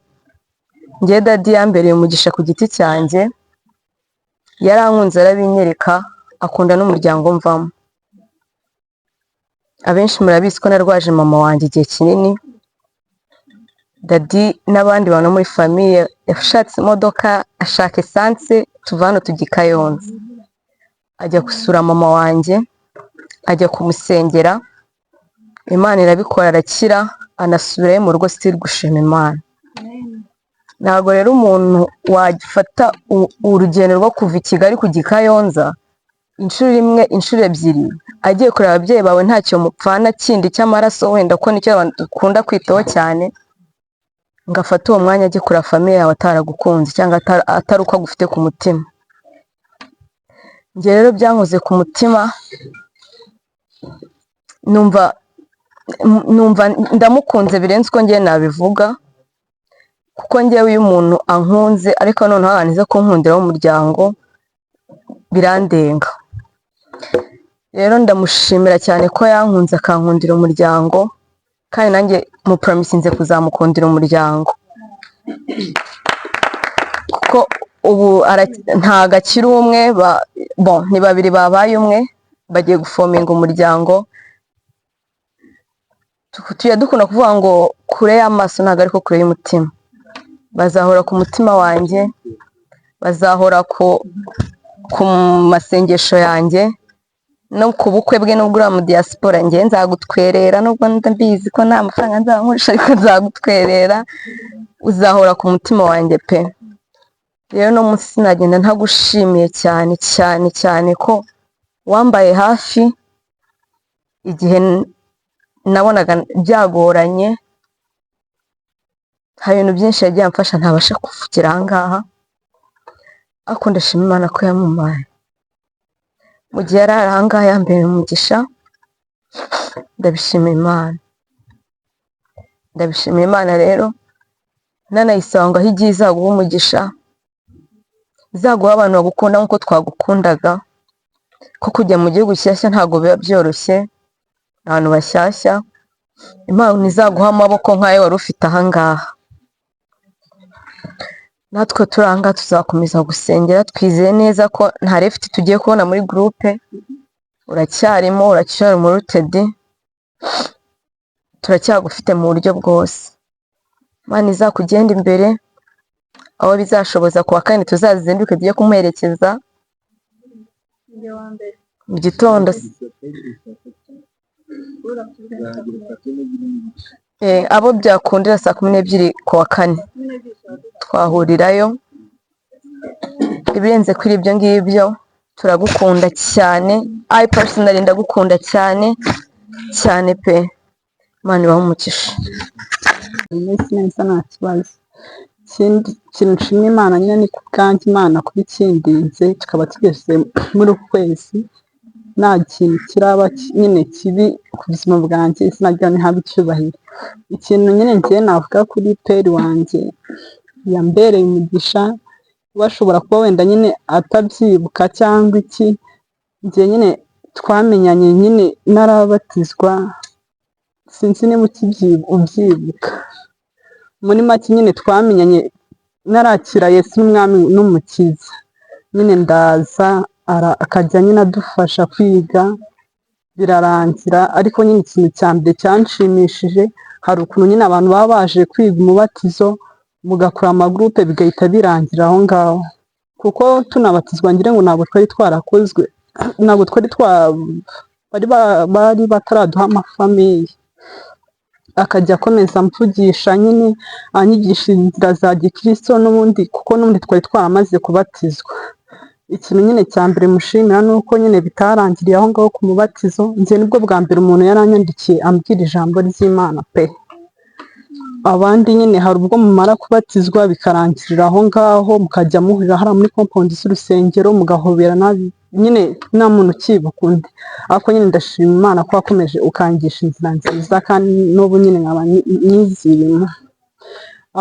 Njyewe Daddy yambereye umugisha ku giti cyanjye, yarankunze arabinyereka, akunda n'umuryango mvamo. Abenshi murabizi ko narwaje mama wanjye igihe kinini. Daddy n'abandi bantu muri famille yashatse imodoka, ashaka essence, tuva hano tujya i Kayonza, ajya gusura mama wanjye, ajya kumusengera, Imana irabikora arakira, anasubirayo mu rugo still gushima Imana. Ntabwo rero umuntu wafata urugendo rwo kuva i Kigali kujya i Kayonza inshuro imwe, inshuro ebyiri, agiye kureba ababyeyi bawe ntacyo mupfana kindi cy'amaraso, wenda ko nicyo abantu dukunda kwitaho cyane, ngo afate uwo mwanya ajye kureba famille yawe ataragukunze cyangwa atari uko agufite ku mutima. Njye rero byankoze ku mutima, numva ndamukunze birenze uko njye nabivuga, kuko njyewe iyo umuntu ankunze, ariko noneho ahantu iza kunkundira w'umuryango birandenga. Rero ndamushimira cyane ko yankunze akankundira umuryango, kandi nanjye mupromisinze kuzamukundira umuryango, kuko ubu ntago akiri umwe, bon, ni babiri babaye umwe, bagiye gufominga umuryango. Tujya dukunda kuvuga ngo kure y'amaso ntago ariko kure y'umutima. Bazahora ku mutima wanjye, bazahora ku masengesho yanjye no ku bukwe bwe. Nubwo uriya mu diaspora, njye nzagutwerera, nubwo ndabizi ko nta mafaranga nzamurisha, ariko nzagutwerera, uzahora ku mutima wanjye pe. Rero no munsi sinagenda ntagushimiye cyane cyane cyane ko wambaye hafi igihe nabonaga byagoranye. Hari ibintu byinshi yagiye amfasha ntabasha kuvugira aha ngaha, ariko ndashima Imana ko yamumpaye mu gihe yari ari aha ngaha, yambereye umugisha, ndabishimira Imana. Ndabishimira Imana rero, nanayisaba ngo aho igiye izaguha umugisha, izaguha abantu bagukunda nk'uko twagukundaga, ko kujya mu gihugu gishyashya ntabwo biba byoroshye, ahantu bashyashya. Imana izaguha amaboko nk'ayo wari ufite ahangaha. Natwe turi ahangaha tuzakomeza gusengera, twizeye neza ko nta left tugiye kubona muri groupe, uracyarimo, uracyari muri Rooted, turacyagufite mu buryo bwose. Imana izakugenda imbere, aho bizashoboza kuwa kane tuzazinduke tujye kumuherekeza mu gitondo. Abo byakundira 12:00 kuwa kane twahurirayo. Ibirenze kuri ibyo ngibyo, turagukunda cyane. I personally ndagukunda cyane cyane pe. Imana ibahe umugisha. Imeze neza, nta kibazo. Ikindi kintu nshima Imana nyine ni ku bwanjye, Imana kuba ikindinze tukaba tugeze muri uku kwezi nta kintu kiraba nyine kibi ku buzima bwanjye, izina ryayo ntihabwe icyubahiro. Ikintu nyine ngiye navuga kuri peri wanjye, yambereye umugisha. Bashobora kuba wenda nyine atabyibuka cyangwa iki, njye nyine twamenyanye nyine narabatizwa, sinzi niba ubyibuka. Muri make nyine twamenyanye narakira Yesu n'umwami n'umukiza, nyine ndaza akajya nyine adufasha kwiga, birarangira. Ariko nyine ikintu cya mbere cyanshimishije, hari ukuntu nyine abantu baba baje kwiga umubatizo, mugakora amagurupe, bigahita birangira aho ngaho, kuko tunabatizwa ngira ngo ntabwo twari twarakozwe, ntabwo twari twa bari bataraduha amafamille. Akajya akomeza amvugisha nyine, anyigisha inzira za gikristo n'ubundi, kuko n'ubundi twari twaramaze kubatizwa. Ikintu nyine cya mbere mushimira ni uko nyine bitarangiriye aho ngaho ku mubatizo. Njye nibwo bwa mbere umuntu yaranyandikiye ambwira ijambo ry'Imana pe. Abandi nyine hari ubwo mumara kubatizwa bikarangirira aho ngaho, mukajya muhurira hariya muri compound z'urusengero, mugahoberana nyine nta muntu ukibuka undi. Ariko nyine ndashima Imana ko wakomeje ukangisha inzira nziza, kandi n'ubu nyine nkaba nyizirimo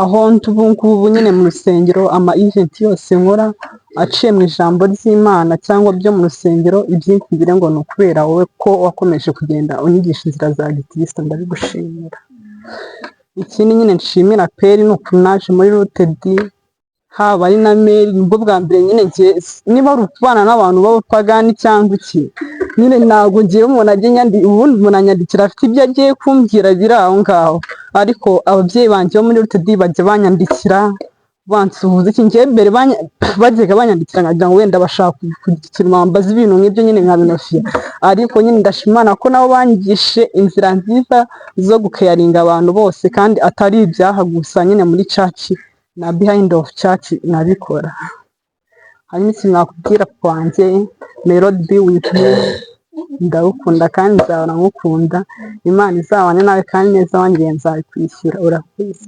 aho ndi ubu ngubu nyine mu rusengero. Ama event yose nkora aciye mu ijambo ry'Imana cyangwa byo mu rusengero, ibyinshi ngira ngo ni ukubera wowe, ko wakomeje kugenda unyigisha inzira za gikristo, ndabigushimira. Ikindi nyine nshimira peri ni ukuntu naje muri Rooted, haba ari na Mary. Nibwo bwa mbere nyine ngiye, niba ari ukubana n'abantu b'abapagani cyangwa iki, nyine ntabwo ngiye umuntu ajya ubundi umuntu anyandikira afite ibyo agiye kumbwira biri aho ngaho, ariko ababyeyi banjye bo muri Rooted bajya banyandikira bansuhuza. Iki ngiye mbere bajyaga banyandikira nkagira ngo wenda bashaka kugira ikintu bambaza, ibintu nk'ibyo nyine nkabinofiya. Ariko nyine ndashima Imana ko nabo banyigishije inzira nziza zo gucaringa abantu bose, kandi atari ibyaha gusa nyine muri church na behind of church nkabikora. Hanyuma ikintu nakubwira kwanjye, may Lord be with you. Ndagukunda kandi nzahora ngukunda. Imana izabane nawe, kandi neza wangiriye nzabikwishyura. Urakoze.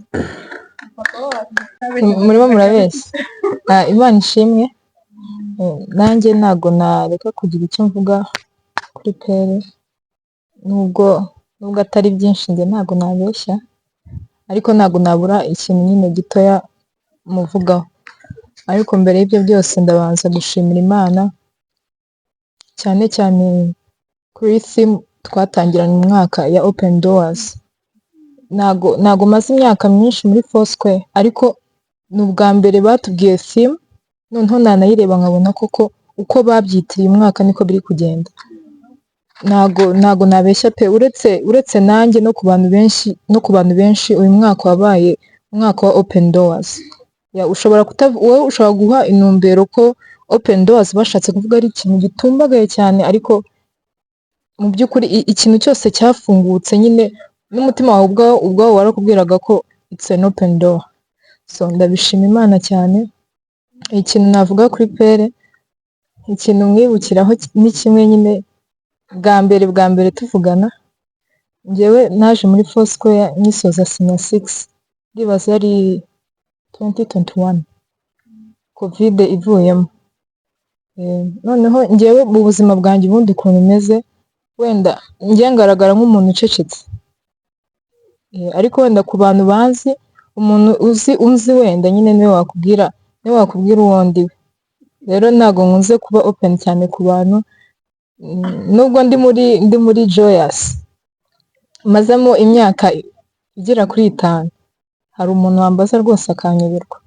Murimo murabeshya. Imana ishimwe. Nanjye ntabwo nareka kugira icyo mvuga kuri pere, nubwo atari byinshi, njye ntabwo nabeshya, ariko ntabwo nabura ikintu nyine gitoya muvugaho. Ariko mbere y'ibyo byose ndabanza gushimira Imana, cyane cyane kuri theme twatangiranye umwaka ya open doors. Ntago maze imyaka myinshi muri Foursquare, ariko ni ubwa mbere batubwiye theme, noneho nanayireba nkabona koko uko babyitiriye umwaka niko biri kugenda. Ntago nabeshya pe, uretse nanjye no ku bantu benshi, uyu mwaka wabaye umwaka wa open doors. Ya, ushobora wowe ushobora guha intumbero ko open doors bashatse kuvuga ari ikintu gitumbagaye cyane, ariko mu by'ukuri ikintu cyose cyafungutse nyine n'umutima wawe ubwawo warakubwiraga ko it's an open door. So ndabishima Imana cyane. Ikintu navuga kuri pere, ikintu mwibukiraho ni kimwe nyine. Bwa mbere tuvugana, njyewe naje muri Foursquare nyisoza senior six, ndibaza yari 2021, Covid ivuyemo. Noneho njyewe mu buzima bwanjye ubundi ukuntu meze, wenda njye ngaragara nk'umuntu ucecetse. Ariko wenda ku bantu bazi, umuntu uzi unzi wenda nyine niwe wakubwira uwo ndiwe. Rero ntabwo nkunze kuba open cyane ku bantu, nubwo ndi muri Joyous mazemo imyaka igera kuri 5, hari umuntu wambaza rwose akanyoberwa,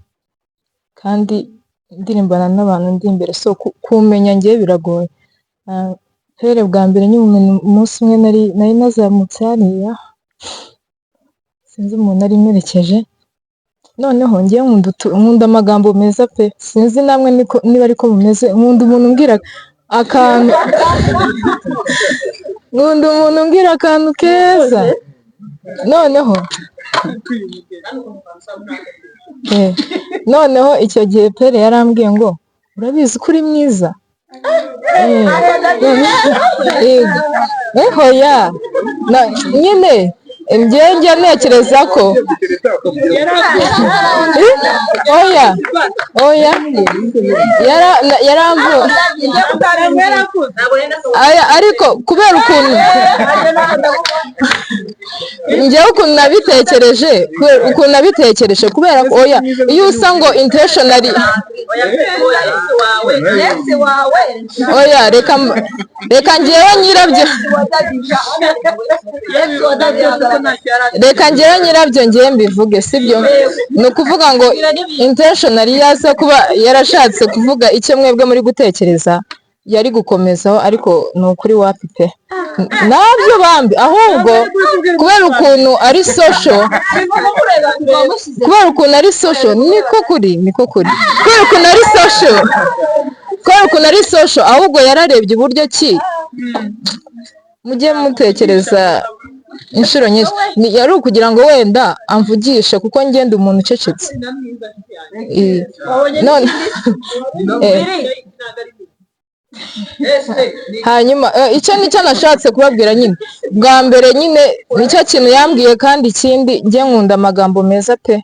kandi ndirimbana n'abantu ndi imbere. So kumenya njyewe biragoye. Pere bwa mbere nkimumenya, umunsi umwe nari nazamutse hariya, sinzi umuntu nari mperekeje. Noneho njyewe nkunda amagambo meza pe, sinzi namwe niko niba ariko mumeze. Nkunda umuntu umbwira akantu, nkunda umuntu umbwira akantu keza. Noneho icyo gihe Pere yarambwiye ngo: "Urabizi ko uri mwiza?" Yego. Hoya. Nyine njyewe njya ntekereza ko oya, oya, yaramvu aya, ariko kubera ukuntu njyewe ukuntu nabitekereje, kubera ko oya, iyo usa ngo intentionally, oya, reka njyewe nyirabyo, reka njyewe nyirabyo, njyewe mbivuge, sibyo? Ni ukuvuga ngo intentionally yaza kuba yarashatse kuvuga icyo mwebwe muri gutekereza, yari gukomezaho, ariko ni ukuri wapi pe, nabyo bambi. Ahubwo kubera ukuntu ari social, kubera ukuntu ari social, niko kuri, niko kuri, kubera ukuntu ari social, kubera ukuntu ari social, ahubwo yararebye uburyo ki mujye mutekereza inshuro nyinshi. Yari ukugira ngo wenda amvugishe, kuko ngenda umuntu ucecetse. None hanyuma icyo nicyo nashatse kubabwira nyine. Bwa mbere nyine nicyo kintu yambwiye, kandi ikindi njye nkunda amagambo meza pe,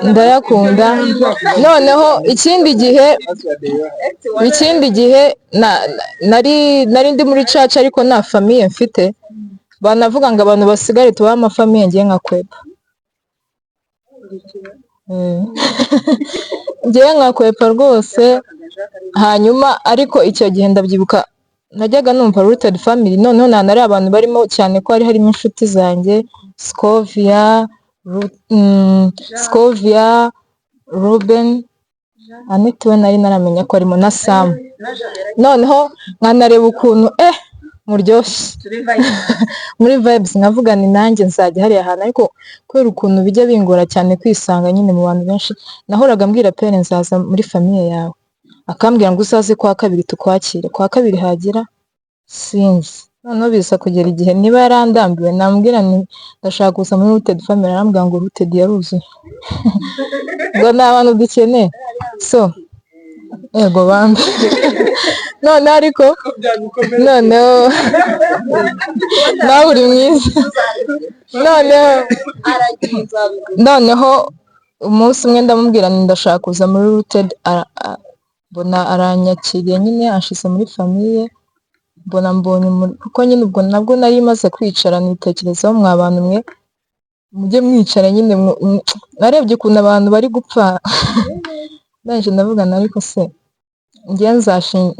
ndayakunda. Noneho ikindi gihe nari ndi muri church, ariko nta famille mfite. Banavuga ngo abantu basigare tubahe amafamille, ngiye nkakwepa. Ngewe nkakwepa rwose. Hanyuma ariko icyo gihe ndabyibuka najyaga numva Rooted Family, noneho nta ari abantu barimo cyane, ko hari harimo inshuti zanjye Scovia, Scovia, Ruben, Annette, we nari naramenya ko arimo, na Sam. Noneho nkanareba ukuntu muryoshye muri vibes, nkavuga ni nanjye nzajya hariya hantu. Ariko kubera ukuntu bijya bingora cyane kwisanga nyine mu bantu benshi, nahoraga mbwira Pere: "Nzaza muri famille yawe." Akambwira ngo: "Uzaze kwa kabiri tukwakire." Kwa kabiri hagira sinzi. Noneho biza kugera igihe, niba yarandambiwe, namubwira nti: "Ndashaka kuza muri Rooted Family." Arambwira ngo: "Rooted yaruzuye," ngo nta bantu dukeneye. So ego bambi. Noneho ariko noneho nawe uri mwiza. Noneho umunsi umwe ndamubwira nti: "Ndashaka kuza muri Rooted." Mbona aranyakiriye nyine, anshize muri famille. Mbona mbonye kuko nyine ubwo nabwo nari maze kwicara nitekerezaho. Mwa bantu mwe, mujye mwicara nyine. Narebye ukuntu abantu bari gupfa, ndangije ndavuga nti: "Ariko se njye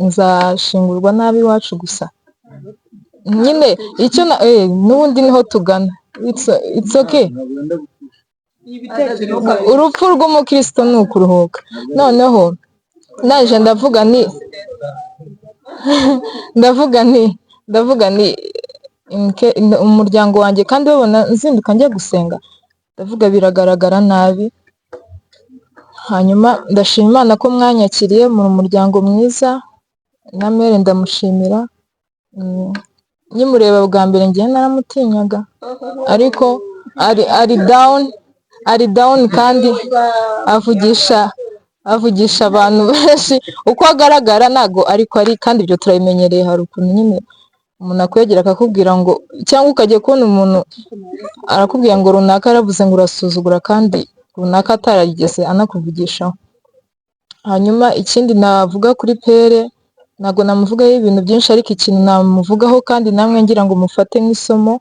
nzashingurwa nabi iwacu gusa?" Nyine icyo na n'ubundi niho tugana. It's okay, urupfu rw'umukristo ni ukuruhuka. Noneho naje ndavuga nti umuryango wanjye, kandi babona nzinduka njya gusenga, ndavuga biragaragara nabi. Hanyuma ndashima Imana ko mwanyakiriye mu muryango mwiza, na mere ndamushimira. Nkimureba bwa mbere ngewe naramutinyaga, ariko ari down, ari down, kandi avugisha abantu benshi. Uko agaragara ntago ariko ari, kandi ibyo turabimenyereye. Hari ukuntu nyine umuntu akwegera akakubwira ngo, cyangwa ukajya kubona umuntu arakubwira ngo runaka yaravuze ngo urasuzugura, kandi runaka atarigeze anakuvugishaho. Hanyuma ikindi navuga kuri Pere, ntabwo namuvugaho ibintu byinshi, ariko ikintu namuvugaho kandi namwe ngira ngo mufate nk'isomo.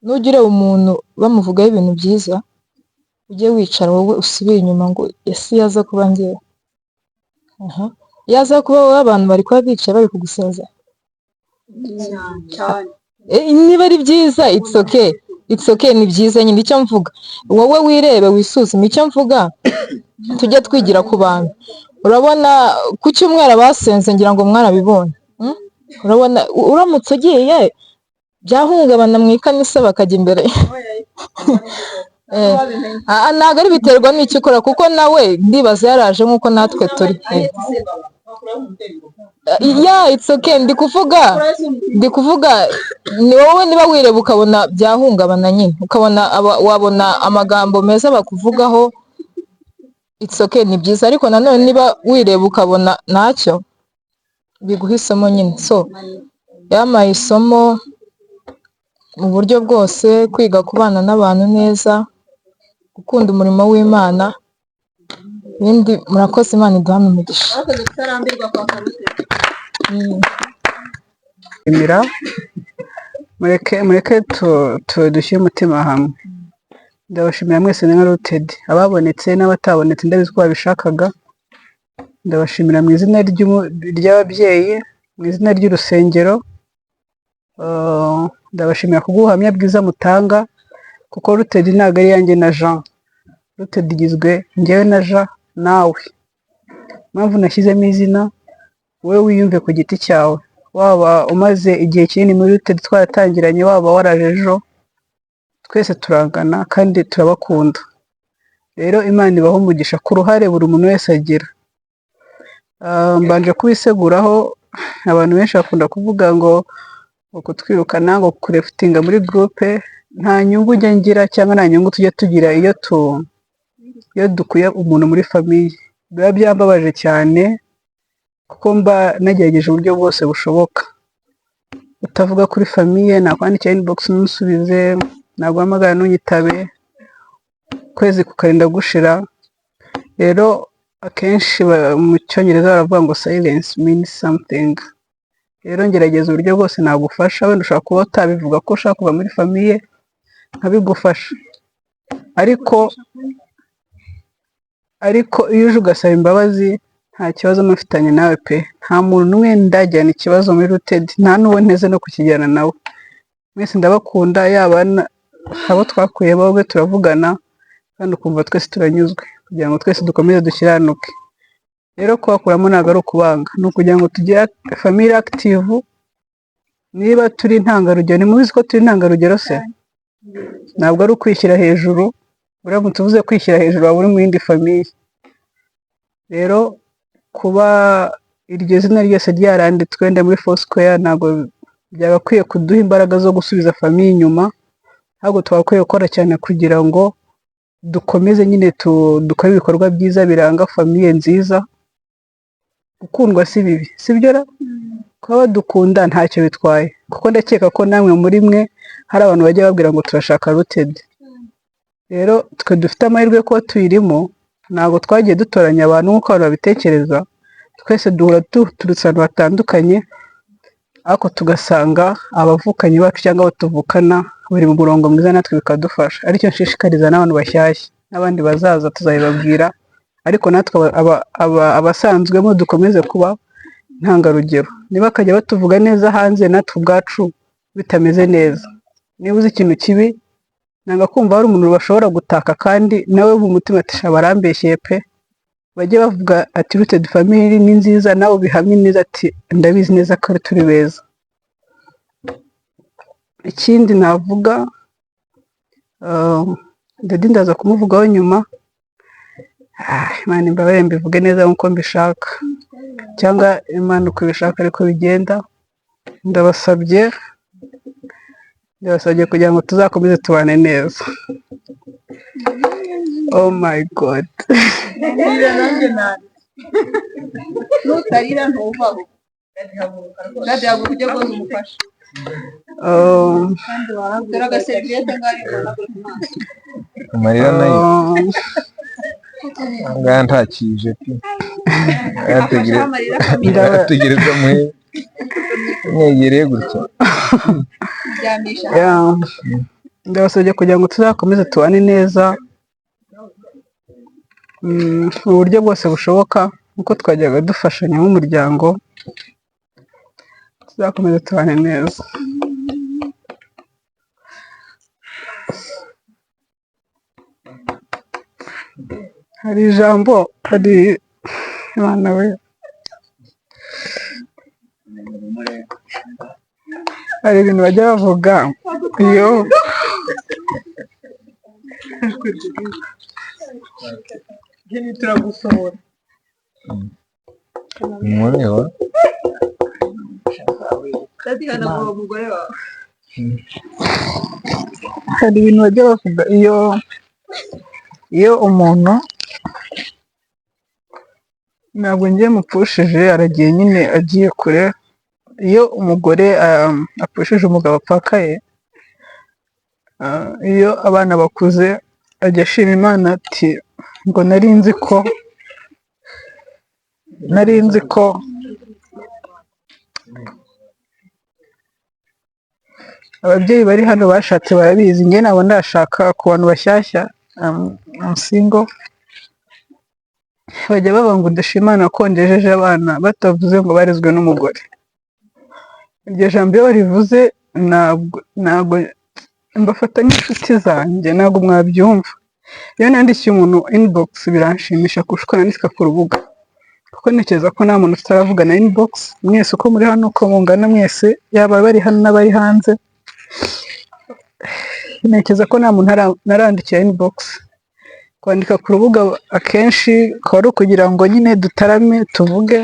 Nujya ureba umuntu bamuvugaho ibintu byiza, ujye wicara wowe usubire inyuma ngo ese iyo aza kuba njyewe? Aha. Iyo aza kuba wowe, abantu bari kuba bicaye bari kugusezera? Niba ari byiza, it's okay, it's okay, ni byiza nyine. Icyo mvuga, wowe wirebe, wisuzume. Icyo mvuga, tujye twigira ku bantu. Urabona ku cyumweru abasenze, ngira ngo mwarabibonye, Urabona uramutse ugiye byahungabana mu ikanisa bakajya imbere. Ntabwo ari, biterwa n'icyo ukora, kuko nawe ndibaza yaraje nk'uko natwe turi. Yeah, it's okay. Ndi kuvuga ni wowe, niba wireba ukabona byahungabana nyine, ukabona wabona amagambo meza bakuvugaho, it's okay, ni byiza. Ariko nanone niba wireba ukabona ntacyo biguha, isomo nyine. So yampaye isomo mu buryo bwose: kwiga kubana n'abantu neza, gukunda umurimo w'Imana. Ibindi, murakoze, Imana iduhane umugisha. Emera, mureke mureke dushyire umutima hamwe. Ndabashimira mwese nka Rooted, ababonetse n'abatabonetse, ndabizi ko babishakaga. Ndabashimira mu izina ry'ababyeyi, mu izina ry'urusengero. Ndabashimira kubw'ubuhamya bwiza mutanga, kuko Rooted ntabwo ari iyanjye na Jean. Rooted igizwe njyewe na Jean nawe. Impamvu nashyizemo izina, wowe wiyumve ku giti cyawe, waba umaze igihe kinini muri Rooted twaratangiranye, waba waraje ejo, twese turangana kandi turabakunda. Rero Imana ibahe umugisha ku ruhare buri muntu wese agira. Mbanje kubiseguraho, abantu benshi bakunda kuvuga ngo kutwirukana, ngo kurefutinga muri groupe, nta nyungu njya ngira cyangwa nta nyungu tujya tugira iyo dukuye umuntu muri famille. Biba byambabaje cyane kuko mba nagerageje uburyo bwose bushoboka. Utavuga kuri famille, nakwandikira inbox ntusubize, naguhamagara ntunyitabe, ukwezi kukarinda gushira. Rero akenshi mu Cyongereza baravuga ngo silence means something. Rero ngerageza uburyo bwose nagufasha. Wenda ushobora kuba utabivuga ko ushaka kuva muri famille, nkabigufasha, ariko iyo uje ugasaba imbabazi, nta kibazo mufitanye nawe pe. Nta muntu n'umwe ndajyana ikibazo muri Rooted, nta n'uwo nteze no kukijyana nawe. Mwese ndabakunda, yaba abo twakuye bamwe turavugana kandi ukumva twese turanyuzwe, kugira ngo twese dukomeze dukiranuke. Rero kubakuramo ntabwo ari ukubanga, ni ukugira ngo tugire famille active. Niba turi intangarugero, ntimubizi ko turi intangarugero se? Ntabwo ari ukwishyira hejuru. Uramutse uvuze kwishyira hejuru, waba uri mu yindi famille. Rero kuba iryo zina ryose ryaranditswe wenda muri Foursquare, ntabwo byagakwiye kuduha imbaraga zo gusubiza famille inyuma, ahubwo twagakwiye gukora cyane kugira ngo dukomeze nyine dukore ibikorwa byiza biranga famille nziza. Gukundwa si bibi, sibyo ra? Kuba badukunda ntacyo bitwaye, kuko ndakeka ko namwe muri mwe hari abantu bajya babwira ngo turashaka Rooted. Rero twe dufite amahirwe yo kuba tuyirimo, ntabwo twagiye dutoranya abantu nk'uko abantu babitekereza. Twese duhura duturutse ahantu hatandukanye, ariko tugasanga abavukanyi bacu cyangwa abo tuvukana bari mu murongo mwiza, natwe bikadufasha. Aricyo nshishikariza n'abantu bashyashya n'abandi bazaza, tuzabibabwira, ariko natwe abasanzwemo dukomeze kuba intangarugero. Ntibakajya batuvuga neza hanze natwe ubwacu bitameze neza. Niba uzi ikintu kibi, nanga kumva hari umuntu bashobora gutaka kandi nawe mu mutima ati sha barambeshyeye pe. Bajye bavuga ati Rooted family ni nziza, nawe ubihamye neza ati ndabizi neza ko turi beza. Ikindi navuga, Daddy ndaza kumuvugaho nyuma. Imana imbabarire mbivuge neza nk'uko mbishaka, cyangwa Imana uko ibishaka ariko bigenda. Ndabasabye kugira ngo tuzakomeze tubane neza. Oh my God. Nutarira ntuvaho. Daddy, haguruka ujye koza umufasha. Dore agaseriviyete ngari uhanagure ku maso. Amarira nayo aha ngaha ntakije pe. Arategereza muhe mwegereye gutya. Ryamisha. Yeah. Ndabasabye kugira ngo tuzakomeze tubane neza mu buryo bwose bushoboka, nk'uko twajyaga dufashanya nk'umuryango, tuzakomeze tubane neza. Hari ijambo, hari Imana we, hari ibintu bajya bavuga iyo turagusohora. Mureba. Hari ibintu bajya bavuga iyo umuntu, ntabwo ngiye mupfushije, aragiye nyine agiye kure. Iyo umugore apfushije umugabo apfakaye, iyo abana bakuze ajya ashima Imana ati ngo nari nzi ko ababyeyi bari hano bashatse barabizi, njye ntabwo ndashaka. Ku bantu bashyashya, I'm single, bajya bavuga ngo ndashima Imana ko ndejeje abana, batavuze ngo barezwe n'umugore. Iryo jambo iyo barivuze ntabwo mbafata nk'inshuti zanjye, ntabwo mwabyumva. Iyo nandikiye umuntu inbox biranshimisha kurusha uko nandika ku rubuga, kuko ntekereza ko nta muntu tutaravugana inbox. Mwese uko muri hano, uko mungana mwese, yaba abari hano n'abari hanze, ntekereza ko nta muntu narandikira inbox. Kwandika ku rubuga akenshi akaba ari ukugira ngo nyine dutarame tuvuge,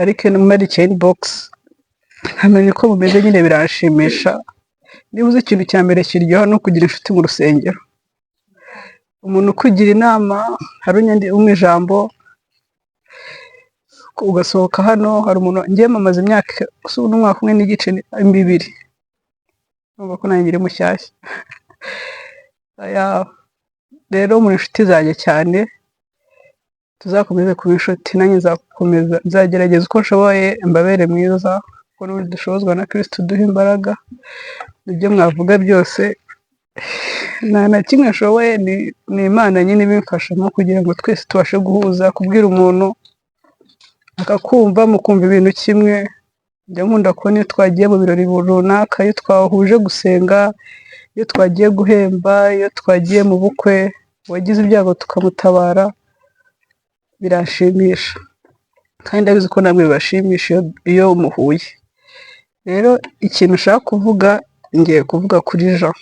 ariko iyo namwandikiye inbox nkamenya uko bumeze nyine biranshimisha. Niba uzi ikintu cya mbere kiryoha ni ukugira inshuti mu rusengero, umuntu ukugira inama, hari umpa ijambo ugasohoka hano. Hari umuntu ngiye mamaze imyaka n'umwaka umwe n'igice bibiri, urumva ko nanjye nkiri mushyashya. Rero muri inshuti zanjye cyane, tuzakomeze kuba inshuti, nanjye nzakomeza, nzagerageza uko nshoboye mbabere mwiza, kuko n'ubundi dushobozwa na Kristo uduha imbaraga. Ibyo mwavuga byose nta na kimwe nshoboye, ni Imana nyine ibimfashamo kugira ngo twese tubashe guhuza, kubwira umuntu akakumva, mukumva ibintu kimwe. Njya nkunda kubona iyo twagiye mu birori runaka, iyo twahuje gusenga, iyo twagiye guhemba, iyo twagiye mu bukwe, uwagize ibyago tukamutabara, biranshimisha. Kandi ndabizi ko namwe bibashimisha iyo muhuye. Rero ikintu nshaka kuvuga, ngiye kuvuga kuri Jean.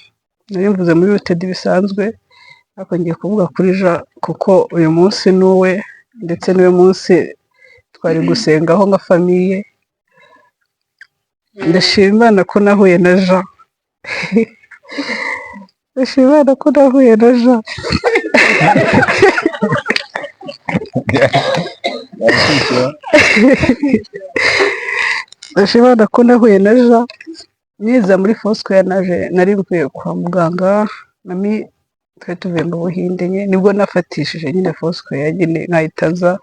Nari mvuze muri Rutedi bisanzwe, ariko ngiye kuvuga kuri Jean kuko uyu munsi ni uwe, ndetse niwe munsi twari gusengaho nka famiye. Ndashima Imana ko nahuye na Jean. Ndashima Imana ko nahuye na Jean. Ndashima Imana ko nahuye na Jean. Niza muri Foursquare naje nari mvuye kwa muganga, mami twari tuvuye mu Buhinde nyine, nibwo nafatishije nyine Foursquare nyine nkahita nza,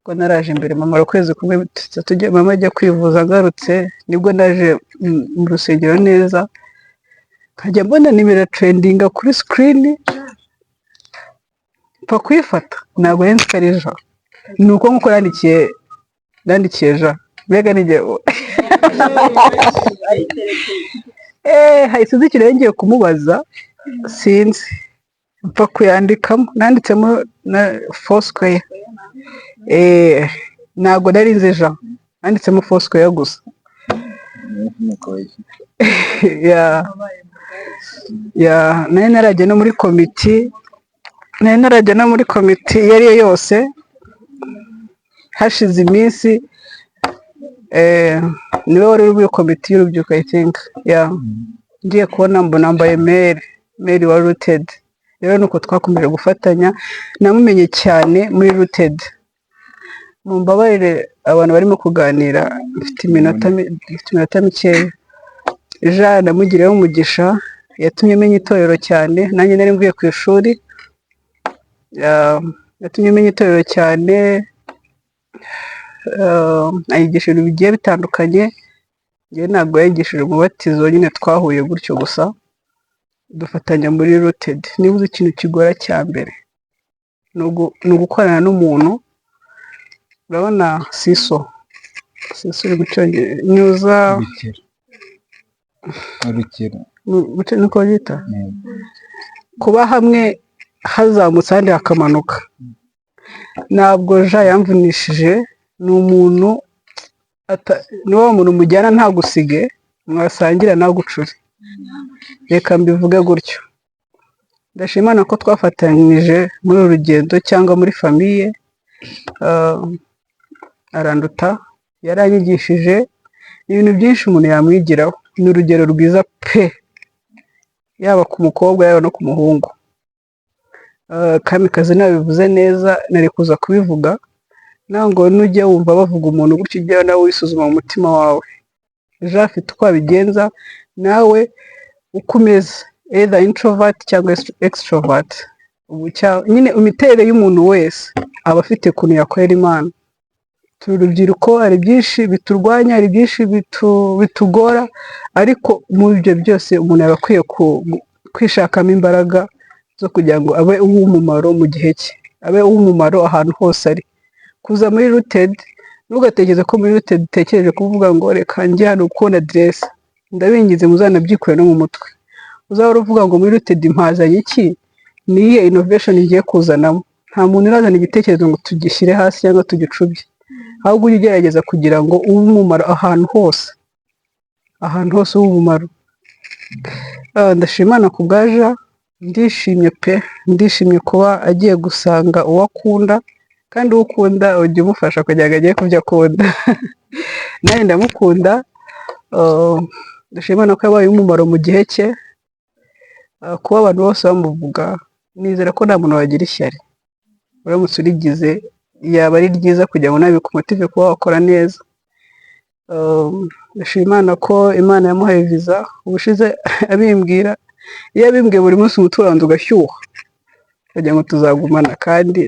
ubwo naraje imbere mama ukwezi kumwe tujya mama ajya kwivuza, ngarutse nibwo naje mu rusengero neza, nkajya mbona nimero trendinga kuri screen, mpa kuyifata, ntabwo nari nzi ko ari Jean. Ni uko nkuko nandikiye Jean, mbega ni njye sinzi ikintu ngiye kumubaza, sinzi, mpfa kuyandikamo, nanditsemo na Foursquare. Ntabwo nari nzi Jean, nanditsemo Foursquare gusa. Nari narajya no muri komiti, nari narajya no muri komiti iyo ari yo yose. Hashize iminsi, niwe wari uri muri komiti y'urubyiruko I think. Ngiye kubona mbona mbaye maire wa Rutedi. Rero nuko twakomeje gufatanya, namumenye cyane muri Rutedi. Mumbabarire abantu barimo kuganira, mfite iminota mikeya. Jean namugiriyeho umugisha, yatumye menya itorero cyane, nanjye nari mvuye ku ishuri, yatumye menya itorero cyane, anyigisha ibintu bigiye bitandukanye. Njyewe ntabwo yanyigishije umubatizo, nyine twahuye gutyo gusa, Dufatanya muri Rooted. Niba uzi ikintu kigora cya mbere, ni ugukorana n'umuntu. Urabona seesaw, seesaw iri mu Cyongereza nyuza. Urukero, urukero. Niko byita kuba hamwe hazamutse ahandi hakamanuka. Ntabwo Jean yamvunishije, ni umuntu ni wa muntu mujyana ntagusige, mwasangira ntagucure, reka mbivuge gutyo. Ndashima Imana ko twafatanyije muri uru rugendo cyangwa muri famille. Aranduta, yaranyigishije ibintu byinshi umuntu yamwigiraho. Ni urugero rwiza pe, yaba ku mukobwa, yaba no ku muhungu. Kamikazi nabivuze neza, nari kuza kubivuga ntabwo. Nujya wumva bavuga umuntu gutyo, ujya nawe wisuzuma mu mutima wawe. Jean afite uko abigenza, nawe uko umeze, either introvert cyangwa extrovert. Ubu nyine imiterere y'umuntu wese aba afite ukuntu yakorera Imana. Turi urubyiruko, hari byinshi biturwanya, hari byinshi bitugora, ariko muri ibyo byose umuntu aba akwiye kwishakamo imbaraga zo kugira ngo abe uw'umumaro mu gihe cye, abe uw'umumaro ahantu hose ari. Kuza muri Rooted, ntugatekereze ko muri Rooted utekereje kuvuga ngo reka njye hano kubona aderese. Ndabinginze, muzanabyikure no mu mutwe. Uzahora uvuga ngo muri Rooted mpazanye iki? Ni iyihe innovation ngiye kuzanamo? Nta muntu urazana igitekerezo ngo tugishyire hasi cyangwa tugicubye, ahubwo ujye ugerageza kugira ngo ube umumaro ahantu hose, ahantu hose ube umumaro. Ndashima Imana ku bwa Jean, ndishimye pe, ndishimye kuba agiye gusanga uwo akunda, kandi uwo ukunda ujya umufasha kugira ngo agere ku byo akunda. Nanjye ndamukunda. Ndashima Imana ko yabaye umumaro mu gihe cye. Kuba abantu bose bamuvuga, nizera ko nta muntu wagira ishyari. Uramutse urigize yaba ari ryiza kugira ngo nawe bikumotive kuba wakora neza. Ndashima Imana ko Imana yamuhaye viza. Ubushize abimbwira, iyo abimbwiye buri munsi umutwe urabanza ugashyuha kugira ngo tuzagumana, kandi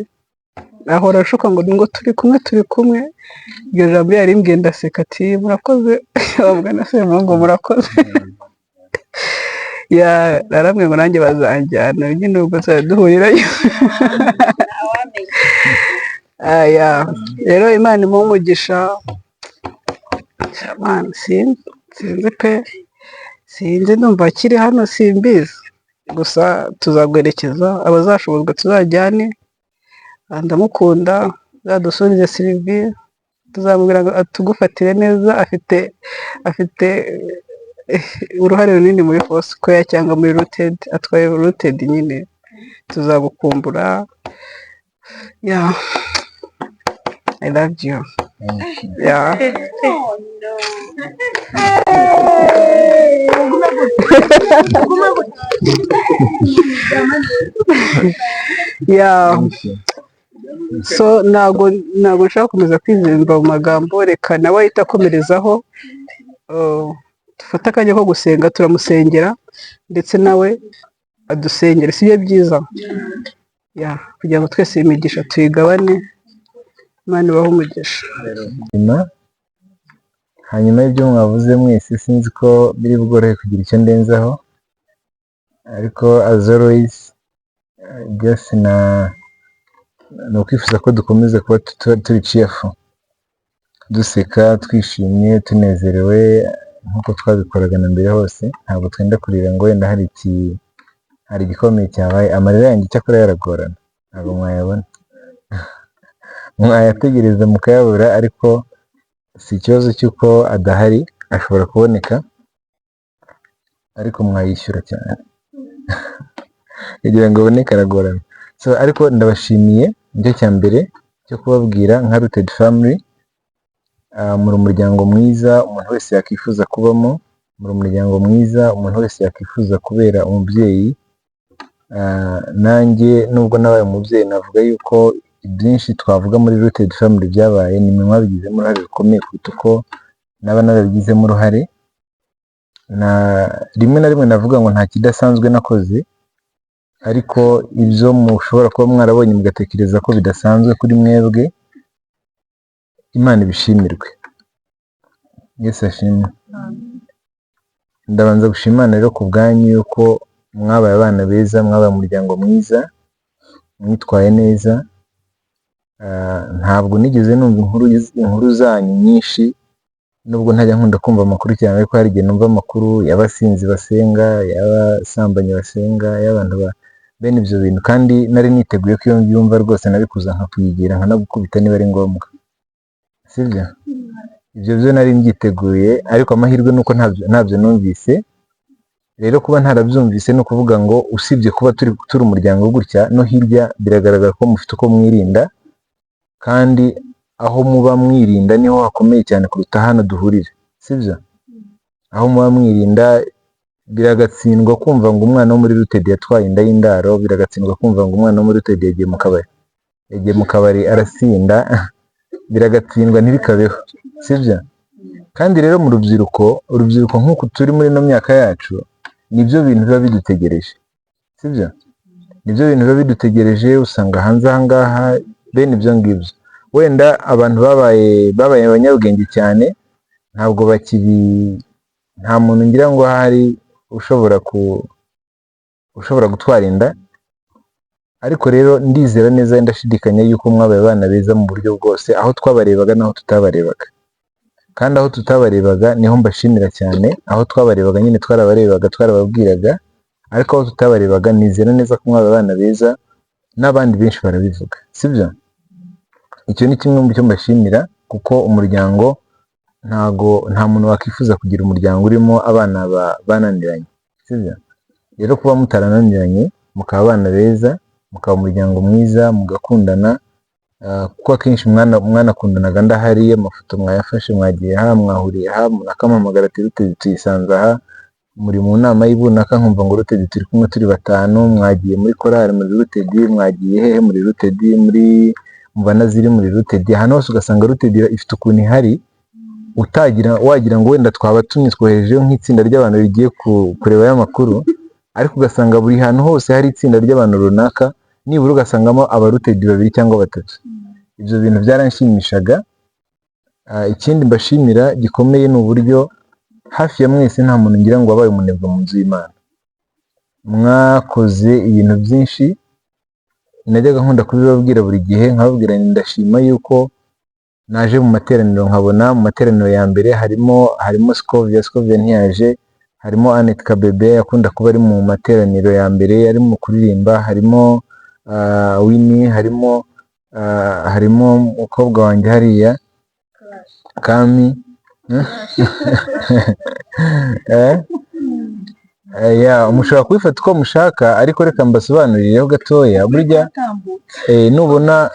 ahora ashuka ngo turi kumwe, turi kumwe. Iryo jambo iyo yarimbwiye ndaseka, ati murakoze, bavuga na Semuhungu murakoze. Ya, narambwiye ngo nanjye bazanjyana nyine, ubwo tuzajya duhurirayo. Aya rero, Imana imuhe umugisha. Imana, sinzi, sinzi pe, sinzi, ndumva akiri hano, simbizi, gusa tuzaguherekeza, abazashobozwa tuzajyane. Ndamukunda, uzadusurize Sylvie, tuzamubwira ngo atugufatire neza. Afite uruhare runini muri Foursquare cyangwa muri Rooted, atwaye Rooted nyine. Tuzagukumbura. Yeah, I love you, yeah. Yeah, so ntabwo nshaka gukomeza kwizimba mu magambo, reka nawe ahita akomerezaho. Dufate akanya ko gusenga, turamusengera ndetse nawe adusengere, si byo byiza? Yeah, kugira ngo twese imigisha tuyigabane. Imana ibahe umugisha. Nyuma hanyuma y'ibyo mwavuze mwese, sinzi ko biri bworohe kugira icyo ndenzaho, ariko as always, just na ni ukwifuza ko dukomeza kuba turi cheerful, duseka, twishimye, tunezerewe nk'uko twabikoraga na mbere hose. Ntabwo twenda kurira ngo wenda hari igikomeye cyabaye. Amarira yanjye icyakora yaragorana, ntabwo mwayabona, mwayategereza mukayabura, ariko si ikibazo cy'uko adahari, ashobora kuboneka ariko mwayishyura cyane kugira ngo aboneke, aragorana. So, ariko ndabashimiye, nicyo cya mbere cyo kubabwira nka Rooted Family. Muri umuryango mwiza umuntu wese yakwifuza kubamo, muri umuryango mwiza umuntu wese yakwifuza kubera umubyeyi. Nanjye nubwo nabaye umubyeyi, navuga yuko byinshi twavuga muri Rooted Family byabaye, ni mwe mwabigizemo uruhare rukomeye kuruta uko naba narabigizemo uruhare. Na rimwe na rimwe navuga ngo nta kidasanzwe nakoze, ariko ibyo mushobora kuba mwarabonye mugatekereza ko bidasanzwe kuri mwebwe, Imana ibishimirwe. Yesu ashimwe. Ndabanza gushima Imana rero ku bwanyu yuko Mwabaye abana beza, mwabaye umuryango mwiza, mwitwaye neza. Ntabwo nigeze numva inkuru zanyu nyinshi, nubwo ntajya nkunda kumva amakuru cyane, ariko hari igihe numva amakuru y'abasinzi basenga, y'abasambanyi basenga, y'abantu bene ibyo bintu, kandi nari niteguye ko iyo mbyumva rwose nari kuza nkakwigira nkanagukubita niba ari ngombwa, sibyo? Ibyo byo nari mbyiteguye, ariko amahirwe ni uko ntabyo numvise. Rero kuba ntarabyumvise ni ukuvuga ngo usibye kuba turi umuryango gutya, no hirya biragaragara ko mufite uko mwirinda, kandi aho muba mwirinda niho hakomeye cyane kuruta hano duhurira, sibyo? Aho muba mwirinda biragatsindwa kumva ngo umwana wo muri Rooted yatwaye inda y'indaro, biragatsindwa kumva ngo umwana wo muri Rooted yagiye mu kabari, yagiye mu kabari arasinda, biragatsindwa, ntibikabeho, sibyo? Kandi rero mu rubyiruko, urubyiruko nk'uku turi muri ino myaka yacu, nibyo bintu biba bidutegereje, sibyo? Nibyo bintu biba bidutegereje. Usanga hanze aha ngaha bene ibyo ngibyo, wenda abantu babaye abanyabwenge cyane, ntabwo bakibi, nta muntu ngira ngo ahari ushobora gutwara inda. Ariko rero ndizera neza ndashidikanya yuko mwabaye abana beza mu buryo bwose, aho twabarebaga n'aho tutabarebaga. Kandi aho tutabarebaga niho mbashimira cyane. Aho twabarebaga nyine twarabarebaga, twarababwiraga, ariko aho tutabarebaga nizera neza ko mwabaye abana beza, n'abandi benshi barabivuga, sibyo? Icyo ni kimwe mu byo mbashimira, kuko umuryango ntago, nta muntu wakwifuza kugira umuryango urimo abana bananiranye, sibyo? Rero kuba mutarananiranye, mukaba abana beza, mukaba umuryango mwiza, mugakundana, kuko akenshi mwanakundanaga ndahari, amafoto mwayafashe, mwagiye aha, mwahuriye aha, umuntu akampamagara ati "Rooted tuyisanze aha", muri mu nama y'ibunaka, nkumva ngo "Rooted turi kumwe turi batanu", mwagiye muri korali muri Rooted, mwagiye hehe muri Rooted, muri mu banaziri muri Rooted, ahantu hose ugasanga Rooted ifite ukuntu ihari, utagira wagira ngo wenda twabatumye, twoherejeyo nk'itsinda ry'abantu rigiye kureba aya makuru, ariko ugasanga buri hantu hose hari itsinda ry'abantu runaka, nibura ugasangamo aba Rooted babiri cyangwa batatu. Ibyo bintu byaranshimishaga. Ikindi mbashimira gikomeye ni uburyo hafi ya mwese nta muntu ngira ngo wabaye umunebwe mu nzu y'Imana. Mwakoze ibintu byinshi, najyaga nkunda kubibabwira buri gihe, nkababwira nti ndashima yuko naje mu materaniro nkabona mu materaniro ya mbere harimo Scovia, Scovia ntiyaje, harimo Annette Kabebe akunda kuba ari mu materaniro ya mbere ari mu kuririmba, harimo Winnie, harimo umukobwa wanjye hariya Kami. Eh? Ya, mushobora kubifata uko mushaka, ariko reka mbasobanurireho gatoya. Burya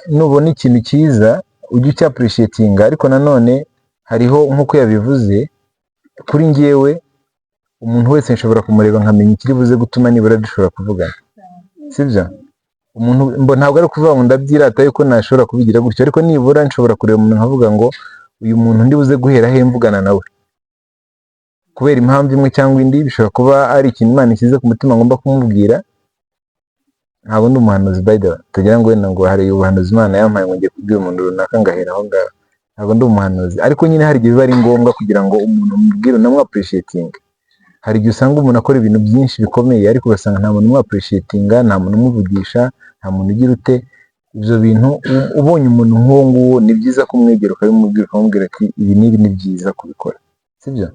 nubona ikintu cyiza ujye ucyappreciatinga, ariko nanone hariho nk'uko yabivuze, kuri njyewe umuntu wese nshobora kumureba nkamenya ikiri buze gutuma nibura dushobora kuvugana, sibyo? Umuntu mbo ntabwo ari ukuvuga ngo ndabyirata yuko nashobora kubigira gutyo, ariko nibura nshobora kureba umuntu nkavuga ngo uyu muntu ndi buze guhera he mvugana nawe, kubera impamvu imwe cyangwa indi, bishobora kuba ari ikintu Imana ishyize ku mutima ngomba kumubwira. Ntabwo ndi umuhanuzi, by the way, utagira ngo wenda ngo hari ubuhanuzi Imana yampaye ngo ngiye kubwira umuntu runaka ngahera aho ngaho. Ntabwo ndi umuhanuzi, ariko nyine hari igihe biba ari ngombwa kugira ngo umuntu umubwire unamwappreciatinge. Hari igihe usanga umuntu akora ibintu byinshi bikomeye, ariko ugasanga nta muntu umwappreciatinga, nta muntu umuvugisha, nta muntu ugira ute. Ibyo bintu ubonye umuntu nk'uwo nguwo, ni byiza kumwegera ukabimubwira, ukamubwira ati ibi n'ibi ni byiza kubikora, sibyo?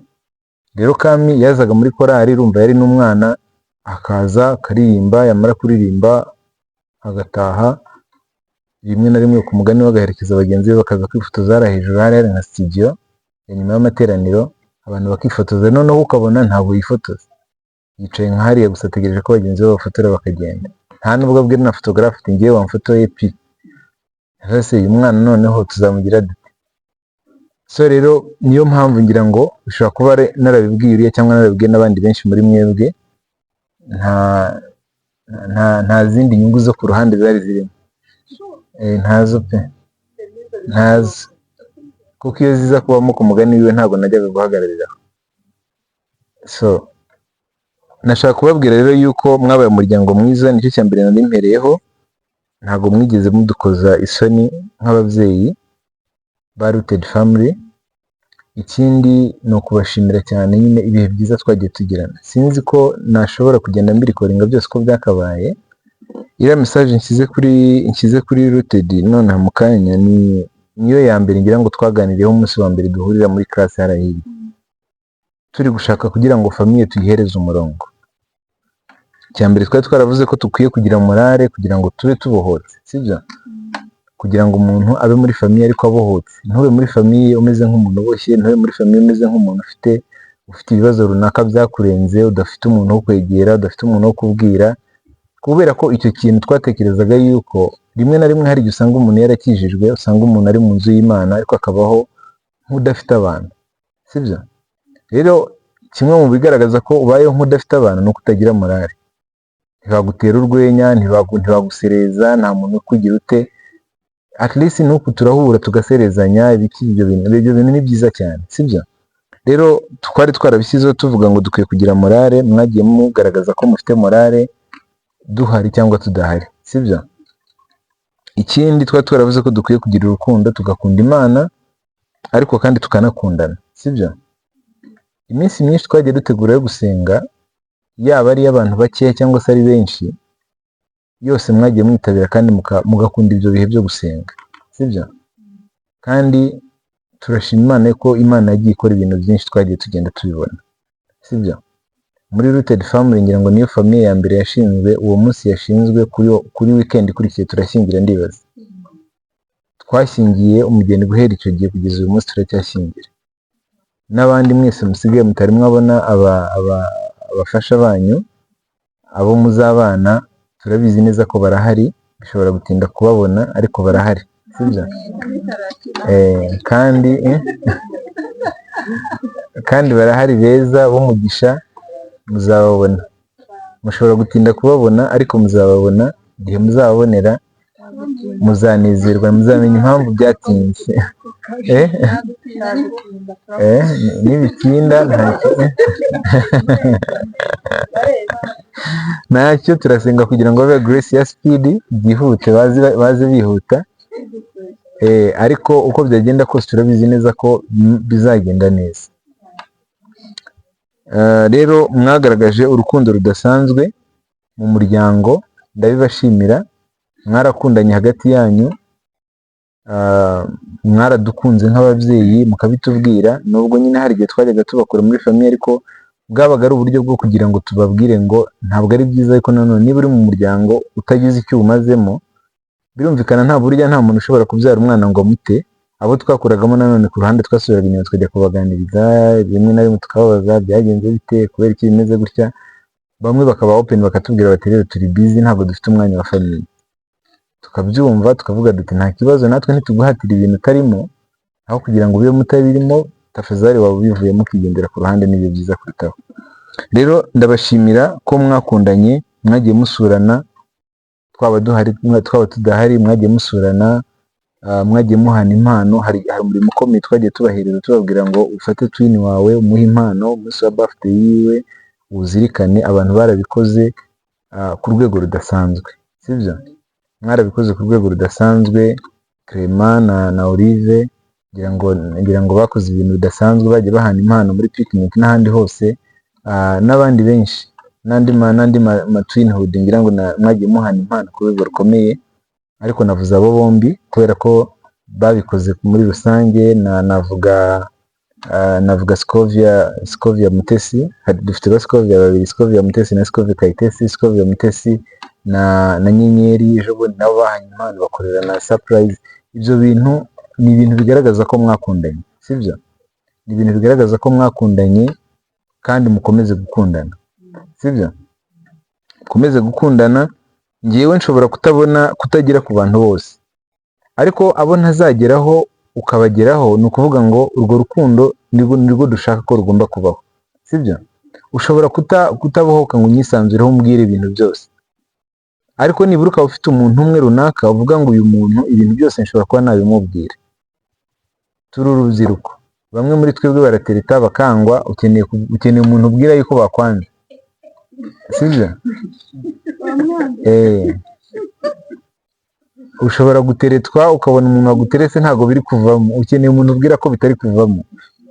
Rero Kami yazaga muri korali, urumva yari n'umwana, akaza akaririmba, yamara kuririmba agataha, rimwe na rimwe ku mugani we agaherekeza bagenzi be bakaza kwifotoza hariya hejuru, hari nka studio ya nyuma y'amateraniro, abantu bakifotoza, noneho ukabona ntabwo yifotoza, yicaye nka hariya gusa ategereje ko bagenzi be bafotora bakagenda, nta nubwo abwira na photographe ati ngewe wamfotoye pi ese uyu mwana noneho tuzamugira dute? So rero niyo mpamvu ngira ngo ushobora kuba narabibwiye uriya cyangwa narabibwiye n'abandi benshi muri mwebwe, nta zindi nyungu zo ku ruhande zari zirimo. Ntazo pe, ntazo, kuko iyo ziza kubamo ku mugani wiwe ntabwo najyaga guhagararira aho. So nashaka kubabwira rero yuko mwabaye umuryango mwiza, nicyo cya mbere nari mpereyeho. Ntabwo mwigeze mudukoza isoni nk'ababyeyi ba Rooted Family. Ikindi ni ukubashimira cyane nyine ibihe byiza twagiye tugirana. Sinzi ko nashobora kugenda mbirecordinga byose uko byakabaye. Iriya message nshyize kuri Rooted nonaha mu kanya ni niyo ya mbere ngira ngo twaganiriyeho umunsi wa mbere duhurira muri classe hariya hirya, turi gushaka kugira ngo famille tuyihereze umurongo. Icya mbere, twari twaravuze ko dukwiye kugira morale kugira ngo tube tubohotse, sibyo? Kugira ngo umuntu abe muri famille ariko abohotse, ntube muri famille umeze nk'umuntu uboshye, ntube muri famille umeze nk'umuntu ufite ibibazo runaka byakurenze, udafite umuntu wo kwegera, udafite umuntu wo kubwira. Kubera ko icyo kintu twatekerezaga yuko rimwe na rimwe hari igihe usanga umuntu yarakijijwe, usanga umuntu ari mu nzu y'Imana ariko akabaho nk'udafite abantu, sibyo? Rero kimwe mu bigaragaza ko ubayeho nk'udafite abantu ni uko utagira morale. Ntibagutera urwenya, ntibagusereza, nta muntu ukugira ute. At least nuku turahura tugaserezanya ibiki, ibyo bintu ni byiza cyane, sibyo? Rero twari twarabishyizeho tuvuga ngo dukwiye kugira morale. Mwagiye mugaragaza ko mufite morale duhari cyangwa tudahari, sibyo? Ikindi, twari twaravuze ko dukwiye kugira urukundo, tugakunda Imana ariko kandi tukanakundana, sibyo? Iminsi myinshi twagiye dutegura yo gusenga, yaba ari iy'abantu bakeya cyangwa se ari benshi, yose mwagiye mwitabira kandi mugakunda ibyo bihe byo gusenga, sibyo? Kandi turashima Imana ko Imana yagiye ikora ibintu byinshi, twagiye tugenda tubibona, sibyo? Muri Rooted Family, ngira ngo niyo famille ya mbere yashinzwe, uwo munsi yashinzwe kuri weekend ikurikiye turashyingira. Ndibaza twashyingiye umugeni, guhera icyo gihe kugeza uyu munsi turacyashyingira. N'abandi mwese musigaye mutari mwabona abafasha banyu, abo muzabana, turabizi neza ko barahari. Bishobora gutinda kubabona ariko barahari, sibyo? Kandi barahari beza b'umugisha, muzababona. Mushobora gutinda kubabona ariko muzababona. Igihe muzababonera muzanezerwa, muzamenya impamvu byatinze. Nibitinda ntacyo, turasenga kugira ngo babe grace ya speed, byihute, baze bihuta. Ariko uko byagenda kose turabizi neza ko bizagenda neza. Rero mwagaragaje urukundo rudasanzwe mu muryango, ndabibashimira. Mwarakundanye hagati yanyu, mwaradukunze nk'ababyeyi mukabitubwira, nubwo nyine hari igihe twajyaga tubakura muri famille, ariko bwabaga ari uburyo bwo kugira ngo tubabwire ngo ntabwo ari byiza. Ariko nanone niba uri mu muryango utagize icyo uwumazemo, birumvikana nta burya nta muntu ushobora kubyara umwana ngo amute. Abo twakuragamo nanone ku ruhande, twasubiraga inyuma tukajya kubaganiriza, rimwe na rimwe tukababaza byagenze bite, kubera iki bimeze gutya. Bamwe bakaba open bakatubwira bati rero turi busy, ntabwo dufite umwanya wa famille. Tukabyumva, tukavuga duti nta kibazo, natwe ntituguhatira ibintu utarimo. Aho kugira ngo ube mutabirimo, tafazari waba ubivuyemo ukigendera ku ruhande, nibyo byiza kurutaho. Rero ndabashimira ko mwakundanye, mwagiye musurana, twaba duhari twaba tudahari, mwagiye musurana, mwagiye muhana impano. Hari umurimo ukomeye twagiye tubahereza, tubabwira ngo ufate twin wawe umuhe impano umunsi wa birthday yiwe, uzirikane. Abantu barabikoze ku rwego rudasanzwe, sibyo? Mwarabikoze ku rwego rudasanzwe. Clement na Olive ngira ngo bakoze ibintu bidasanzwe, bagiye bahana impano muri picnic n'ahandi hose, n'abandi benshi n'andi ma twinhood, ngira ngo mwagiye muhana impano ku rwego rukomeye. Ariko navuze abo bombi kubera ko babikoze muri rusange. Na navuga Scovia Mutesi. Dufite ba Scovia babiri, Scovia Mutesi na Scovia Kayitesi. Scovia Mutesi na Nyenyeri ejo bundi nabo bahanye impano, bakorera na surprise. Ibyo bintu ni ibintu bigaragaza ko mwakundanye, sibyo? Ni ibintu bigaragaza ko mwakundanye kandi mukomeze gukundana, sibyo? Mukomeze gukundana. Ngewe nshobora kutabona, kutagera ku bantu bose, ariko abo ntazageraho ukabageraho. Ni ukuvuga ngo urwo rukundo nirwo dushaka ko rugomba kubaho, sibyo? Ushobora kutabohoka ngo unyisanzureho, umbwire ibintu byose, ariko nibura ukaba ufite umuntu umwe runaka uvuga ngo uyu muntu ibintu byose nshobora kuba nabimubwira. Turi urubyiruko, bamwe muri twebwe baratereta bakangwa. Ukeneye umuntu ubwira yuko bakwanze, sibyo? Ushobora guteretwa ukabona umuntu waguteretse ntabwo biri kuvamo, ukeneye umuntu ubwira ko bitari kuvamo.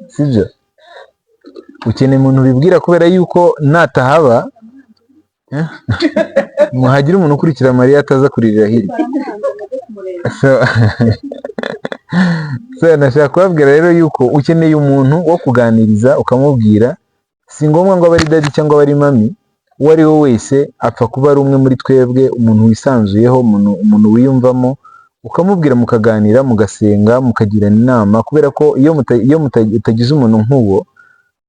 Sibyo? Ukeneye umuntu ubibwira kubera yuko natahaba, muhagira umuntu ukurikira Mariya ataza kuririra hirya. So, nashaka kubabwira rero yuko ukeneye umuntu wo kuganiriza ukamubwira. Si ngombwa ngo abe ari daddy cyangwa abe ari mummy, uwo ari we wese, apfa kuba ari umwe muri twebwe, umuntu wisanzuyeho, umuntu wiyumvamo, ukamubwira, mukaganira, mugasenga, mukagirana inama, kubera ko iyo utagize umuntu nk'uwo,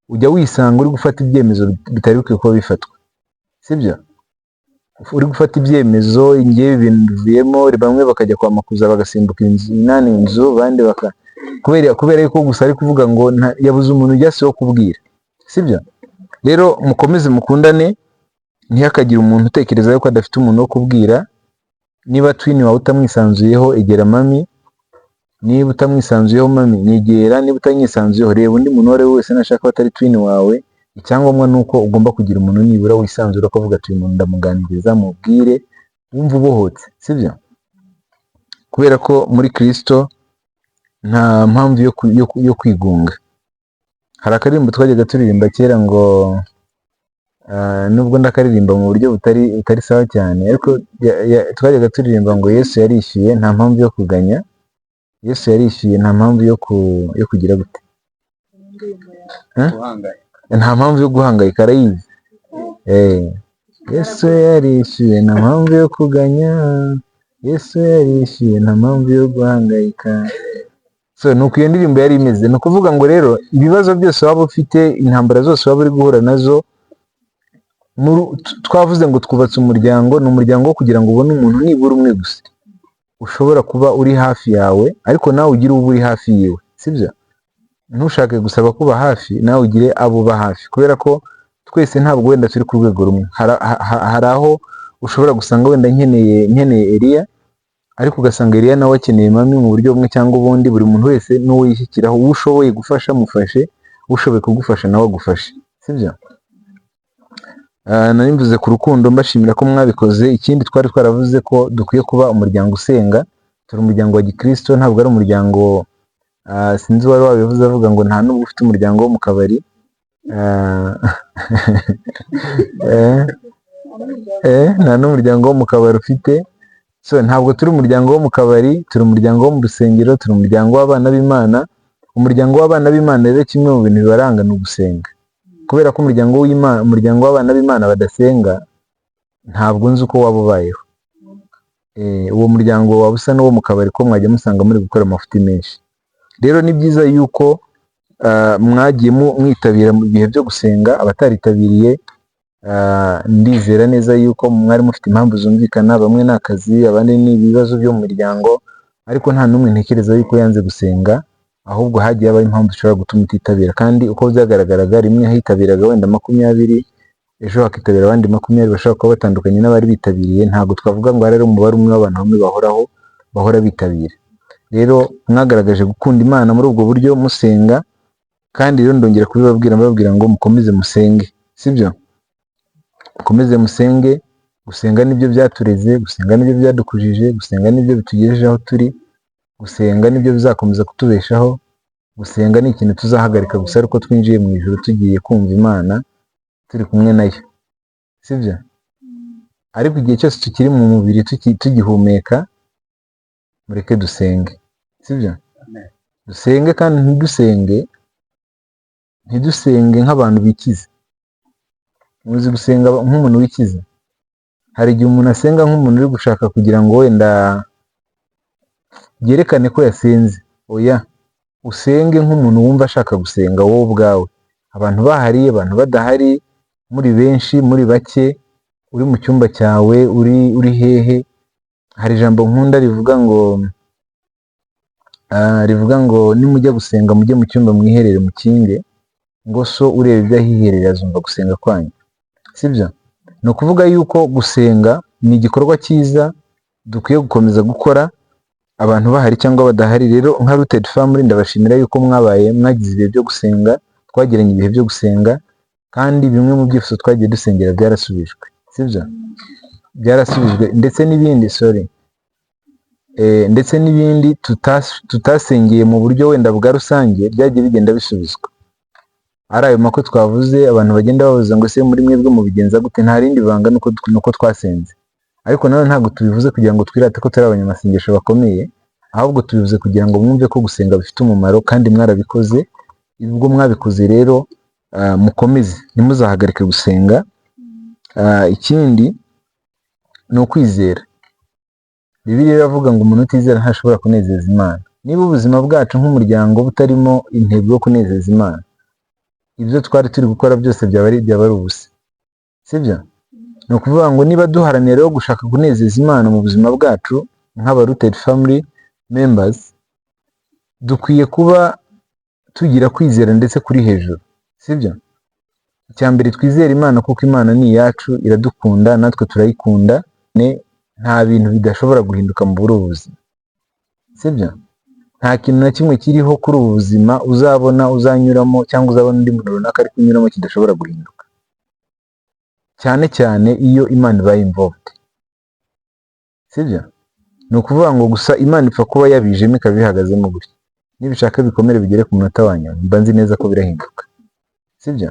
ujya wisanga uri gufata ibyemezo bitari bikwiye kuba bifatwa. Sibyo? Uri gufata ibyemezo, ngewe ibintu bivuyemo, bamwe bakajya kwa Makuza bagasimbuka inzu inani inzu, abandi baka kubera yuko gusa ari kuvuga ngo yabuze umuntu ujya si wo kubwira. Sibyo? Rero mukomeze mukundane, ntihakagire umuntu utekereza yuko adafite umuntu wo kubwira. Niba twin wawe utamwisanzuyeho, egera mummy. Niba utamwisanzuyeho mummy, nyegera. Niba utanyisanzuyeho, reba undi muntu uwo ari we wese, nashaka ko atari twin wawe. Icyangombwa ni uko ugomba kugira umuntu nibura wisanzura, ukavuga ati uyu muntu ndamuganiriza, mubwire, wumva ubohotse. Sibyo? Kubera ko muri Kristo nta mpamvu yo kwigunga. Hari akaririmbo twajyaga turirimba kera ngo nubwo ndakaririmba mu buryo butari sawa cyane, ariko twajyaga turirimba ngo Yesu yarishyuye, nta mpamvu yo kuganya, Yesu yarishyuye, nta mpamvu yo kugira gute? Eh? Nta mpamvu yo guhangayika, arayizi. Yesu yarishyuye, nta mpamvu yo kuganya, Yesu yarishyuye, nta mpamvu yo guhangayika. So nuko iyo ndirimbo yari imeze. Ni ukuvuga ngo rero ibibazo byose waba ufite, intambara zose waba uri guhura nazo, twavuze ngo twubatse umuryango, ni umuryango wo kugira ngo ubone umuntu nibura umwe gusa ushobora kuba uri hafi yawe, ariko nawe ugire uba uri hafi yiwe. Sibyo? Ntushake gusaba kuba hafi, nawe ugire abo uba hafi, kubera ko twese ntabwo wenda turi ku rwego rumwe. Hari aho ushobora gusanga wenda nkeneye Eliya, ariko ugasanga Eliya nawe akeneye mummy mu buryo bumwe cyangwa ubundi. Buri muntu wese n'uwo yishyikiraho, uwo ushoboye gufasha mufashe, ushoboye kugufasha nawe agufashe. Sibyo? Nari mvuze ku rukundo, mbashimira ko mwabikoze. Ikindi twari twaravuze ko dukwiye kuba umuryango usenga. Turi umuryango wa gikristo, ntabwo ari umuryango, sinzi uwari wabivuze avuga ngo nta nubwo ufite umuryango wo mu kabari. Nta n'umuryango wo mu kabari ufite. So ntabwo turi umuryango wo mu kabari, turi umuryango wo mu rusengero, turi umuryango w'abana b'Imana. Umuryango w'abana b'Imana rero, kimwe mu bintu bibaranga ni ugusenga, kubera ko umuryango w'Imana, umuryango w'abana b'Imana badasenga, ntabwo nzi uko waba ubayeho. Uwo muryango waba usa n'uwo mu kabari, ko mwajya musanga muri gukora amafuti menshi. Rero ni byiza yuko mwagiye mwitabira mu bihe byo gusenga. Abataritabiriye, ndizera neza yuko mwari mufite impamvu zumvikana, bamwe ni akazi, abandi ni ibibazo byo mu miryango, ariko nta n'umwe ntekereza yuko yanze gusenga, ahubwo hagiye habaho impamvu zishobora gutuma utitabira. Kandi uko byagaragaraga, rimwe hitabiraga wenda 20, ejo hakitabira abandi 20 bashobora kuba batandukanye n'abari bitabiriye. Ntabwo twavuga ngo hari ari umubare umwe w'abantu bamwe bahoraho bahora bitabira. Rero mwagaragaje gukunda Imana muri ubwo buryo musenga, kandi rero ndongera kubibabwira, mbabwira ngo mukomeze musenge. Sibyo? Mukomeze musenge. Gusenga nibyo byatureze, gusenga nibyo byadukujije, gusenga nibyo bitugejeje aho turi, gusenga nibyo bizakomeza kutubeshaho. Gusenga ni ikintu tuzahagarika gusa ariko twinjiye mu ijuru, tugiye kumva Imana, turi kumwe nayo. Sibyo? Ariko igihe cyose tukiri mu mubiri, tugihumeka, mureke dusenge. Sibyo? Dusenge, kandi ntidusenge nk'abantu bikiza. Muzi gusenga nk'umuntu wikiza? Hari igihe umuntu asenga nk'umuntu uri gushaka kugira ngo wenda yerekane ko yasenze. Oya, usenge nk'umuntu wumva ashaka gusenga wowe ubwawe, abantu bahari, abantu badahari, muri benshi, muri bake, uri mu cyumba cyawe, uri hehe. Hari ijambo nkunda rivuga ngo nimujya gusenga mujye mu cyumba mwiherere mukinge, ngo so ureba ibyo ahiherereye azumva gusenga kwanyu. Sibyo? Ni ukuvuga yuko gusenga ni igikorwa cyiza dukwiye gukomeza gukora, abantu bahari cyangwa badahari. Rero nka Rooted Family, ndabashimira yuko mwabaye mwagize ibihe byo gusenga, twagiranye ibihe byo gusenga, kandi bimwe mu byifuzo twagiye dusengera byarasubijwe. Sibyo? Byarasubijwe, ndetse n'ibindi, sorry. Ndetse n'ibindi tutasengeye mu buryo wenda bwa rusange byagiye bigenda bisubizwa. Ari ayo makwe twavuze, abantu bagenda babaza ngo: "Ese muri mwebwe mubigenza gute?" Nta rindi banga, nuko twasenze. Ariko nanone ntabwo tubivuze kugira ngo twirate ko turi abanyamasengesho bakomeye, ahubwo tubivuze kugira ngo mwumve ko gusenga bifite umumaro, kandi mwarabikoze. Ubwo mwabikoze rero, mukomeze, ntimuzahagarike gusenga. Ikindi ni ukwizera. Bibiliya iravuga ngo umuntu utizera ntashobora kunezeza Imana. Niba ubuzima bwacu nk'umuryango butarimo intego yo kunezeza Imana, ibyo twari turi gukora byose byaba ari ubusa, sibyo? Ni ukuvuga ngo niba duharanira rero gushaka kunezeza Imana mu buzima bwacu nk'aba Rooted Family members, dukwiye kuba tugira kwizera ndetse kuri hejuru, sibyo? Icya mbere, twizere Imana, kuko Imana ni iyacu, iradukunda, natwe turayikunda. Nta bintu bidashobora guhinduka muri ubu buzima, sibyo? Nta kintu na kimwe kiriho kuri ubu buzima uzabona uzanyuramo cyangwa uzabona undi muntu runaka ari kunyuramo kidashobora guhinduka, cyane cyane iyo Imana ibaye involved, sibyo? Ni ukuvuga ngo gusa Imana ipfa kuba yabijemo, ikaba ibihagazemo gutya, nibishaka bikomere bigere ku munota wa nyuma, mba nzi neza ko birahinduka, sibyo?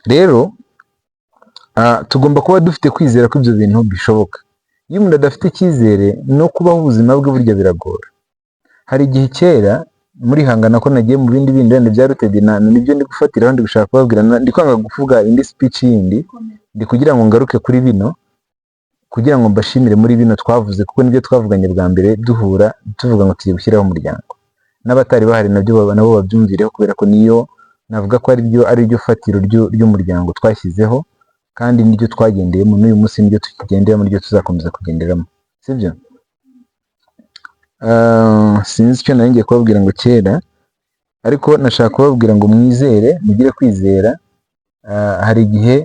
Rero tugomba kuba dufite kwizera ko ibyo bintu bishoboka. Iyo umuntu adafite icyizere, no kubaho ubuzima bwe burya biragora. Hari igihe kera muri hangana ko nagiye mu bindi bindi wenda bya Rooted, na nibyo ndi gufatiraho, ndi gushaka kubabwira, ndi kwanga kuvuga indi speech yindi, ndi kugira ngo ngaruke kuri bino, kugira ngo mbashimire muri bino twavuze, kuko nibyo twavuganye bwa mbere duhura, tuvuga ngo tugiye gushyiraho umuryango. N'abatari bahari nabyo nabo babyumvireho, kubera ko niyo navuga ko ari ryo fatiro ry'umuryango twashyizeho, kandi niryo twagendeyemo n'uyu munsi, niryo tukigenderamo, niryo tuzakomeza kugenderamo, sibyo? Sinzi icyo nari ngiye kubabwira ngo kera, ariko nashaka kubabwira ngo mwizere, mugire kwizera. Hari igihe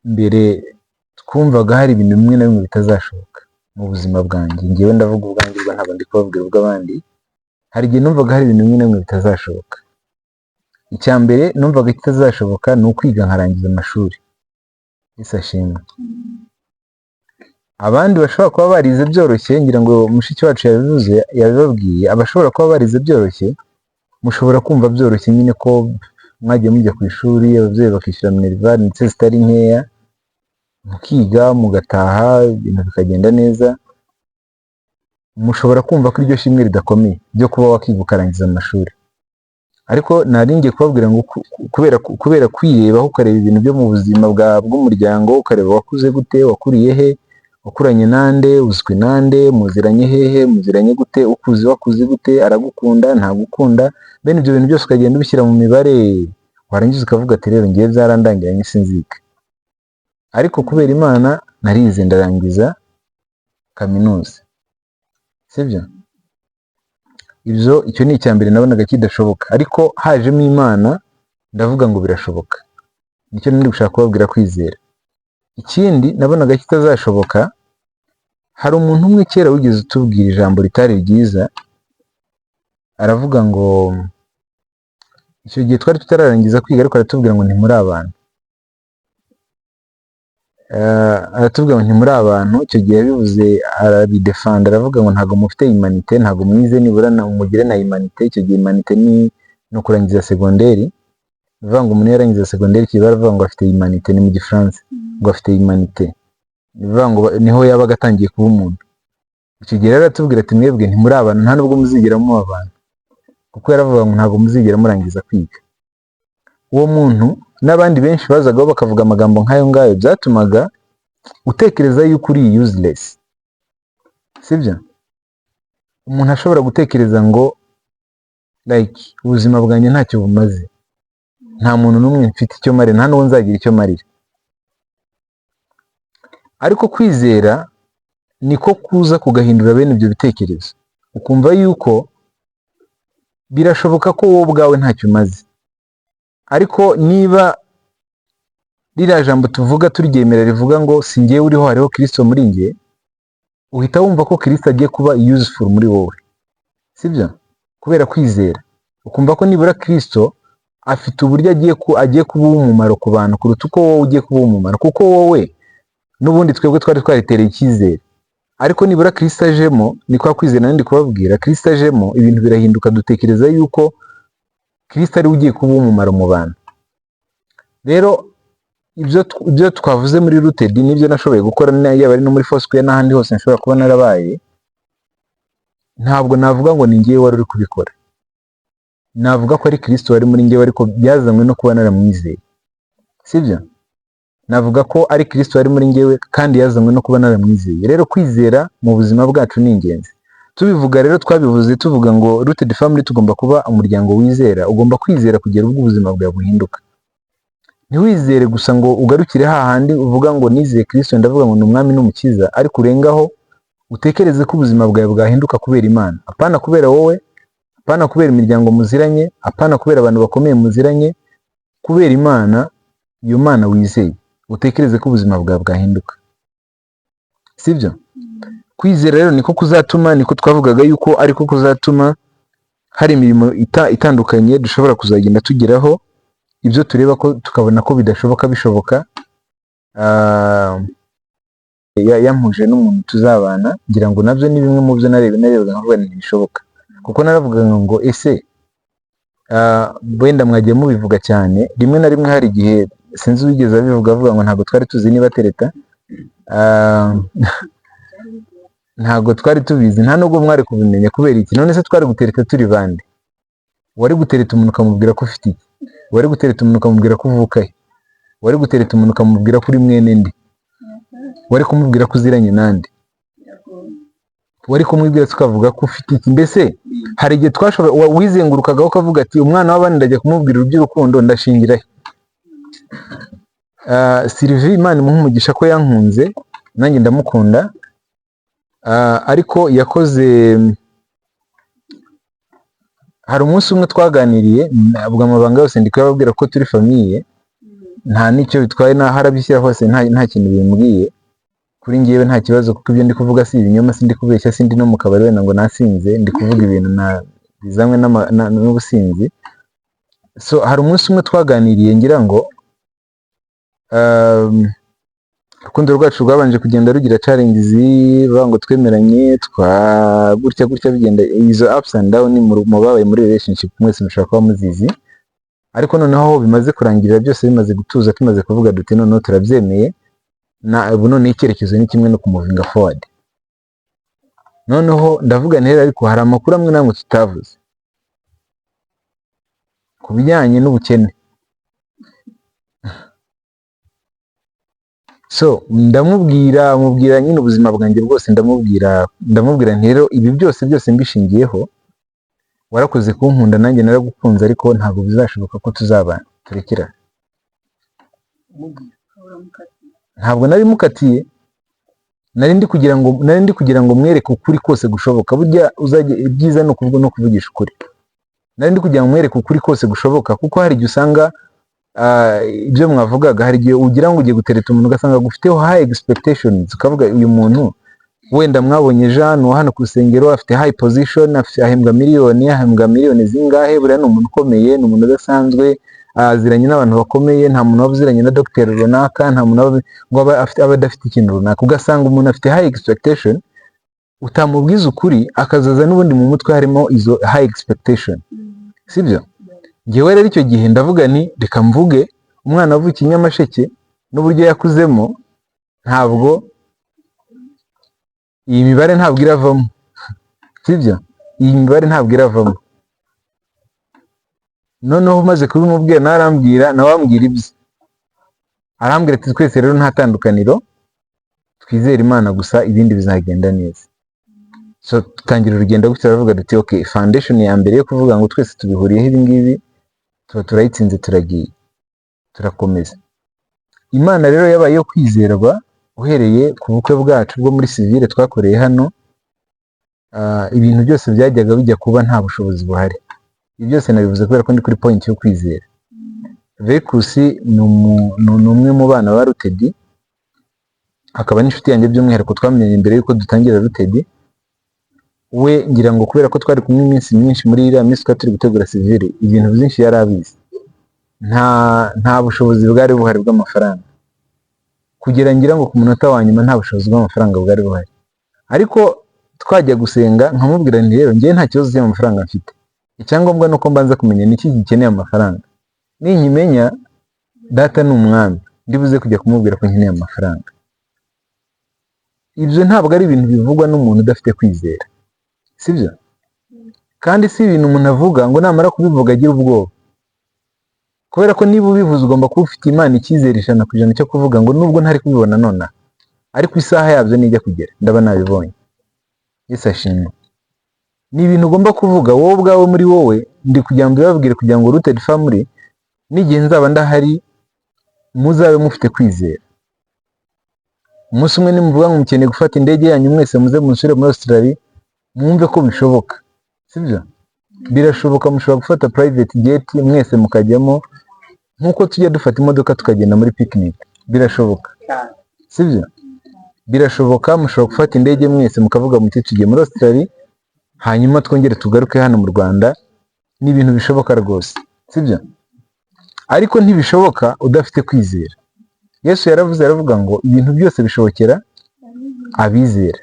mbere twumvaga hari ibintu bimwe na bimwe bitazashoboka mu buzima bwanjye. Ngewe ndavuga ubwanjye, ubwo ntabwo ndi kubabwira ubw'abandi. Hari igihe numvaga hari ibintu bimwe na bimwe bitazashoboka. Icya mbere numvaga kitazashoboka ni ukwiga nkarangiza amashuri. Yesu ashimwe. Abandi bashobora kuba barize byoroshye, ngira ngo mushiki wacu yabivuze, yabibabwiye, abashobora kuba barize byoroshye, mushobora kumva byoroshye nyine ko mwagiye mujya ku ishuri, ababyeyi bakishyura minerval ndetse zitari nkeya, mukiga, mugataha, ibintu bikagenda neza. Mushobora kumva ko iryo shimwe ridakomeye ryo kuba wakiga ukarangiza amashuri. Ariko nari ngiye kubabwira ngo kubera kwirebaho, ukareba ibintu byo mu buzima bw'umuryango, ukareba wakuze gute, wakuriye he, wakuranye nande, uzwi nande, muziranye hehe, muziranye gute, ukuzi wakuze gute, aragukunda, ntagukunda, bene ibyo bintu byose ukagenda ubishyira mu mibare, warangiza ukavuga ati: "Rero ngiye byarandangiranye, sinziga." Ariko kubera Imana narize, ndarangiza kaminuza, sibyo? Ibyo, icyo ni icya mbere nabonaga kidashoboka, ariko hajemo Imana ndavuga ngo birashoboka. Nicyo nari gushaka kubabwira, kwizera. Ikindi nabonaga kitazashoboka, hari umuntu umwe kera wigeze utubwira ijambo ritari ryiza, aravuga ngo, icyo gihe twari tutararangiza kwiga, ariko aratubwira ngo ntimuri abantu. Aratubwira ngo ntimuri abantu. Icyo gihe yabivuze arabidefanda, aravuga ngo ntabwo mufite humanité, ntabwo mwize nibura na mugire na humanité. Icyo gihe humanité ni ukurangiza segonderi. Ni ukuvuga ngo umuntu iyo yarangiza segonderi, kiba baravuga ngo afite humanité, ni mu Gifaransa, ngo afite humanité, ni ukuvuga ngo niho yabaga atangiye kuba umuntu. Icyo gihe rero aratubwira ati: "Mwebwe ntimuri abantu, nta nubwo muzigera muba abantu," kuko yaravuga ngo ntabwo muzigera murangiza kwiga. Uwo muntu n'abandi benshi bazagaho bakavuga amagambo nk'ayo ngayo, byatumaga utekereza yuko uri useless, sibyo? Umuntu ashobora gutekereza ngo like ubuzima bwanjye ntacyo bumaze, nta muntu n'umwe mfite icyo marira, nta n'uwo nzagira icyo marira. Ariko kwizera niko kuza kugahindura bene ibyo bitekerezo, ukumva yuko birashoboka ko wowe ubwawe ntacyo umaze, ariko niba ririya jambo tuvuga turyemera, rivuga ngo si njyewe uriho, hariho Kirisito muri njye, uhita wumva ko Kirisito agiye kuba useful muri wowe, sibyo? Kubera kwizera, ukumva ko nibura Kirisito afite uburyo agiye kuba uw'umumaro ku bantu kuruta uko wowe ugiye kuba uw'umumaro, kuko wowe n'ubundi twebwe twari twaritereye icyizere. Ariko nibura Kristo ajemo, ni kwa kwizera ndi kubabwira, Kristo ajemo ibintu birahinduka. Dutekereza yuko Kristo ari we ugiye kuba umumaro mu bantu. Rero ibyo twavuze muri Rooted n'ibyo nashoboye gukora, yaba ari no muri Foursquare n'ahandi hose nshobora kuba narabaye, ntabwo navuga ngo ni njyewe wari uri kubikora. Navuga ko ari Kristo wari muri njyewe, ariko byazanywe no kuba naramwizeye, sibyo? Navuga ko ari Kristo wari muri njyewe kandi yazanywe no kuba naramwizeye. Rero kwizera mu buzima bwacu ni ingenzi. Tubivuga rero, twabivuze tuvuga ngo Rooted Family tugomba kuba umuryango wizera. Ugomba kwizera kugera ubwo ubuzima bwawe buhinduka. Ntiwizere gusa ngo ugarukire hahandi uvuga ngo nizeye Kristo, ndavuga ngo ni umwami n'umukiza, ariko urengaho utekereze ko ubuzima bwawe bwahinduka kubera Imana, apana kubera wowe, apana kubera imiryango muziranye, apana kubera abantu bakomeye muziranye, kubera Imana. Iyo Mana wizeye, utekereze ko ubuzima bwawe bwahinduka, sibyo? Kwizera rero niko kuzatuma, niko twavugaga yuko ariko kuzatuma hari imirimo itandukanye dushobora kuzagenda tugeraho, ibyo tureba ko tukabona ko bidashoboka bishoboka. Yampuje n'umuntu tuzabana, ngira ngo nabyo ni bimwe mu byo narebaga nkavuga nti ntibishoboka, kuko naravugaga ngo ese wenda mwagiye mubivuga cyane rimwe na rimwe, hari igihe sinzi uwigeze abivuga avuga ngo ntabwo twari tuzi niba tereta. Ntabwo twari tubizi, nta nubwo mwari kubimenya. Kubera iki? None se twari gutereta turi bande? Wari gutereta umuntu ukamubwira ko ufite iki? Wari gutereta umuntu ukamubwira ko uvuka he? Wari gutereta umuntu ukamubwira ko uri mwene nde? Wari kumubwira ko uziranye nande? Wari kumwibwira tukavuga ko ufite iki? Mbese hari igihe twashobora wizengurukagaho ukavuga ati umwana w'abandi ndajya kumubwira iby'urukundo, ndashingira he? Sylvie, Imana imuhe umugisha ko yankunze nanjye ndamukunda. Ariko yakoze, hari umunsi umwe twaganiriye, ntabwo amabanga yose ndi kuyababwira ko turi famille, nta n'icyo bitwaye, naho arabishyira hose nta kintu bimbwiye. Kuri njyewe nta kibazo, kuko ibyo ndi kuvuga si ibinyoma, sindi kubeshya, sindi no mu kabari wenda ngo nasinze, ndi kuvuga ibintu bizanywe n'ubusinzi. So hari umunsi umwe twaganiriye, ngira ngo urukundo rwacu rwabanje kugenda rugira challenges, bavuga ngo twemeranye twa gutya gutya, bigenda izo ups and down. Mu babaye muri relationship mwese mushobora kuba muzizi. Ariko noneho aho bimaze kurangirira, byose bimaze gutuza, tumaze kuvuga duti noneho turabyemeye, na ubu noneho icyerekezo ni kimwe no kumuvinga forward. Noneho ndavuga nti rero ariko hari amakuru amwe n'amwe tutavuze ku bijyanye n'ubukene. So ndamubwira, mubwira nyine ubuzima bwanjye bwose, ndamubwira nti rero ibi byose byose mbishingiyeho, warakoze kunkunda nanjye naragukunze, ariko ntabwo bizashoboka ko tuzabana, turekerane. Ntabwo nari mukatiye, nari ndi kugira ngo mwereke ukuri kose gushoboka. Burya uzajya ibyiza ni ukuvuga no kuvugisha ukuri. Nari ndi kugira ngo mwereke ukuri kose gushoboka, kuko hari igihe usanga ibyo mwavugaga, hari igihe ugira ngo ugiye gutereta umuntu ugasanga agufiteho high expectations, ukavuga uyu muntu wenda mwabonye Jean wa hano ku rusengero afite high position, afite, ahembwa miliyoni zingahe, buriya ni umuntu ukomeye, ni umuntu udasanzwe, aziranye n'abantu bakomeye, nta muntu waba uziranye na dogiteri runaka, nta muntu waba ngo aba afite, aba adafite ikintu runaka. Ugasanga umuntu afite high expectation, utamubwiza ukuri akazaza n'ubundi mu mutwe harimo izo high expectation, sibyo? Njyewe rero icyo gihe ndavuga nti reka mvuge, umwana wavukiye i Nyamasheke n'uburyo yakuzemo, ntabwo iyi mibare ntabwo iravamo, sibyo? Iyi mibare ntabwo iravamo. Noneho umaze kubimubwira nawe arambwira, nawe ambwira ibye, arambwira ati twese rero nta tandukaniro, twizere Imana gusa, ibindi bizagenda neza. So dutangira urugendo gutyo, turavuga duti okay, foundation ya mbere yo kuvuga ngo twese tubihuriyeho ibi ngibi, tuba turayitsinze, turagiye turakomeza. Imana rero yabaye iyo kwizerwa uhereye ku bukwe bwacu bwo muri civil twakoreye hano. Ibintu byose byajyaga bijya kuba nta bushobozi buhari. Ibi byose nabivuze kubera ko ndi kuri point yo kwizera. Vekusi ni umwe mu bana ba Rooted, akaba n'inshuti yanjye by'umwihariko, twamenyanye mbere y'uko dutangira Rooted. We ngira ngo kubera ko twari kumwe iminsi myinshi muri iriya minsi twari turi gutegura civil, ibintu byinshi yari abizi. Nta bushobozi bwari buhari bw'amafaranga, kugera ngira ngo ku munota wa nyuma nta bushobozi bw'amafaranga bwari buhari. Ariko twajya gusenga nkamubwira nti: "Rero njyewe nta kibazo cy'amafaranga mfite, icyangombwa ni uko mbanza kumenya niki gikeneye amafaranga. Ninkimenya, data ni umwami, ndibuze kujya kumubwira ko nkeneye amafaranga." Ibyo ntabwo ari ibintu bivugwa n'umuntu udafite kwizera, sibyo? Kandi si ibintu umuntu avuga ngo namara kubivuga agire ubwoba, kubera ko niba ubivuze ugomba kuba ufite Imana icyizere 100% cyo kuvuga ngo nubwo ntari kubibona nonaha, ariko isaha yabyo nijya kugera ndaba nabibonye. Yesu ashimwe. Ni ibintu ugomba kuvuga wowe ubwawe muri wowe. Ndi kugira ngo mbibabwire kugira ngo Rooted Family, n'igihe nzaba ndahari, muzabe mufite kwizera. Umunsi umwe nimuvuga ngo mukeneye gufata indege yanyu mwese muze musubire muri Australia, mwumve ko bishoboka, sibyo? Birashoboka. Mushobora gufata private jet mwese mukajyamo nk'uko tujya dufata imodoka tukagenda muri picnic. Birashoboka, sibyo? Birashoboka. Mushobora gufata indege mwese mukavuga muti: "Tugiye muri Australia, hanyuma twongere tugaruke hano mu Rwanda." Ni ibintu bishoboka rwose, sibyo? Ariko ntibishoboka udafite kwizera. Yesu yaravuze, aravuga ngo ibintu byose bishobokera abizera.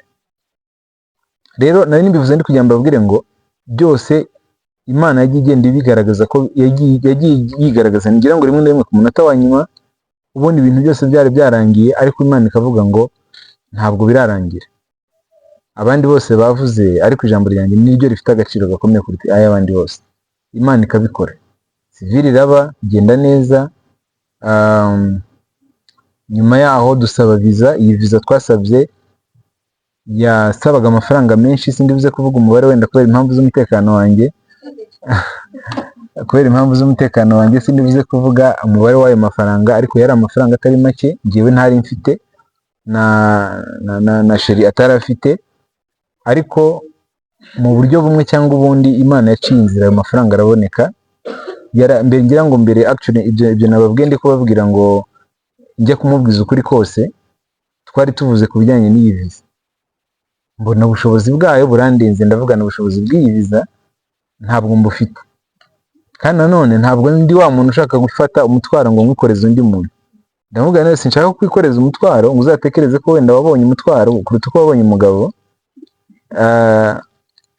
Rero nari nibivuze ndi kugira ngo mbabwire ngo byose Imana yagiye igenda ibigaragaza, ko yagiye yigaragaza. Ngira ngo rimwe na rimwe ku munota wa nyuma ubona ibintu byose byari byarangiye, ariko Imana ikavuga ngo ntabwo birarangira. Abandi bose bavuze, ariko ijambo ryanjye niryo rifite agaciro gakomeye kuruta ay'abandi bose. Imana ikabikora, civil iraba, igenda neza. Nyuma yaho dusaba viza. Iyi viza twasabye yasabaga amafaranga menshi, sindi buze kuvuga umubare wenda kubera impamvu z'umutekano wanjye. Kubera impamvu z'umutekano wanjye sindi buze kuvuga umubare w'ayo mafaranga, ariko yari amafaranga atari make njyewe ntari mfite na chéri atari afite. Ariko mu buryo bumwe cyangwa ubundi Imana yaciye inzira, ayo mafaranga araboneka. Mbere ngira ngo mbere, actually, ibyo nababwiye ndi kubabwira ngo njya kumubwiza ukuri kose, twari tuvuze ku bijyanye n'iyi viza, mbona ubushobozi bwayo burandenze. Ndavugana ubushobozi bw'iyi viza ntabwo mbufite, kandi nanone ntabwo ndi wa muntu ushaka gufata umutwaro ngo nkwikoreze undi muntu. Ndavuga none sinshaka kwikoreza umutwaro ngo uzatekereze ko wenda wabonye umutwaro kuruta uko wabonye umugabo.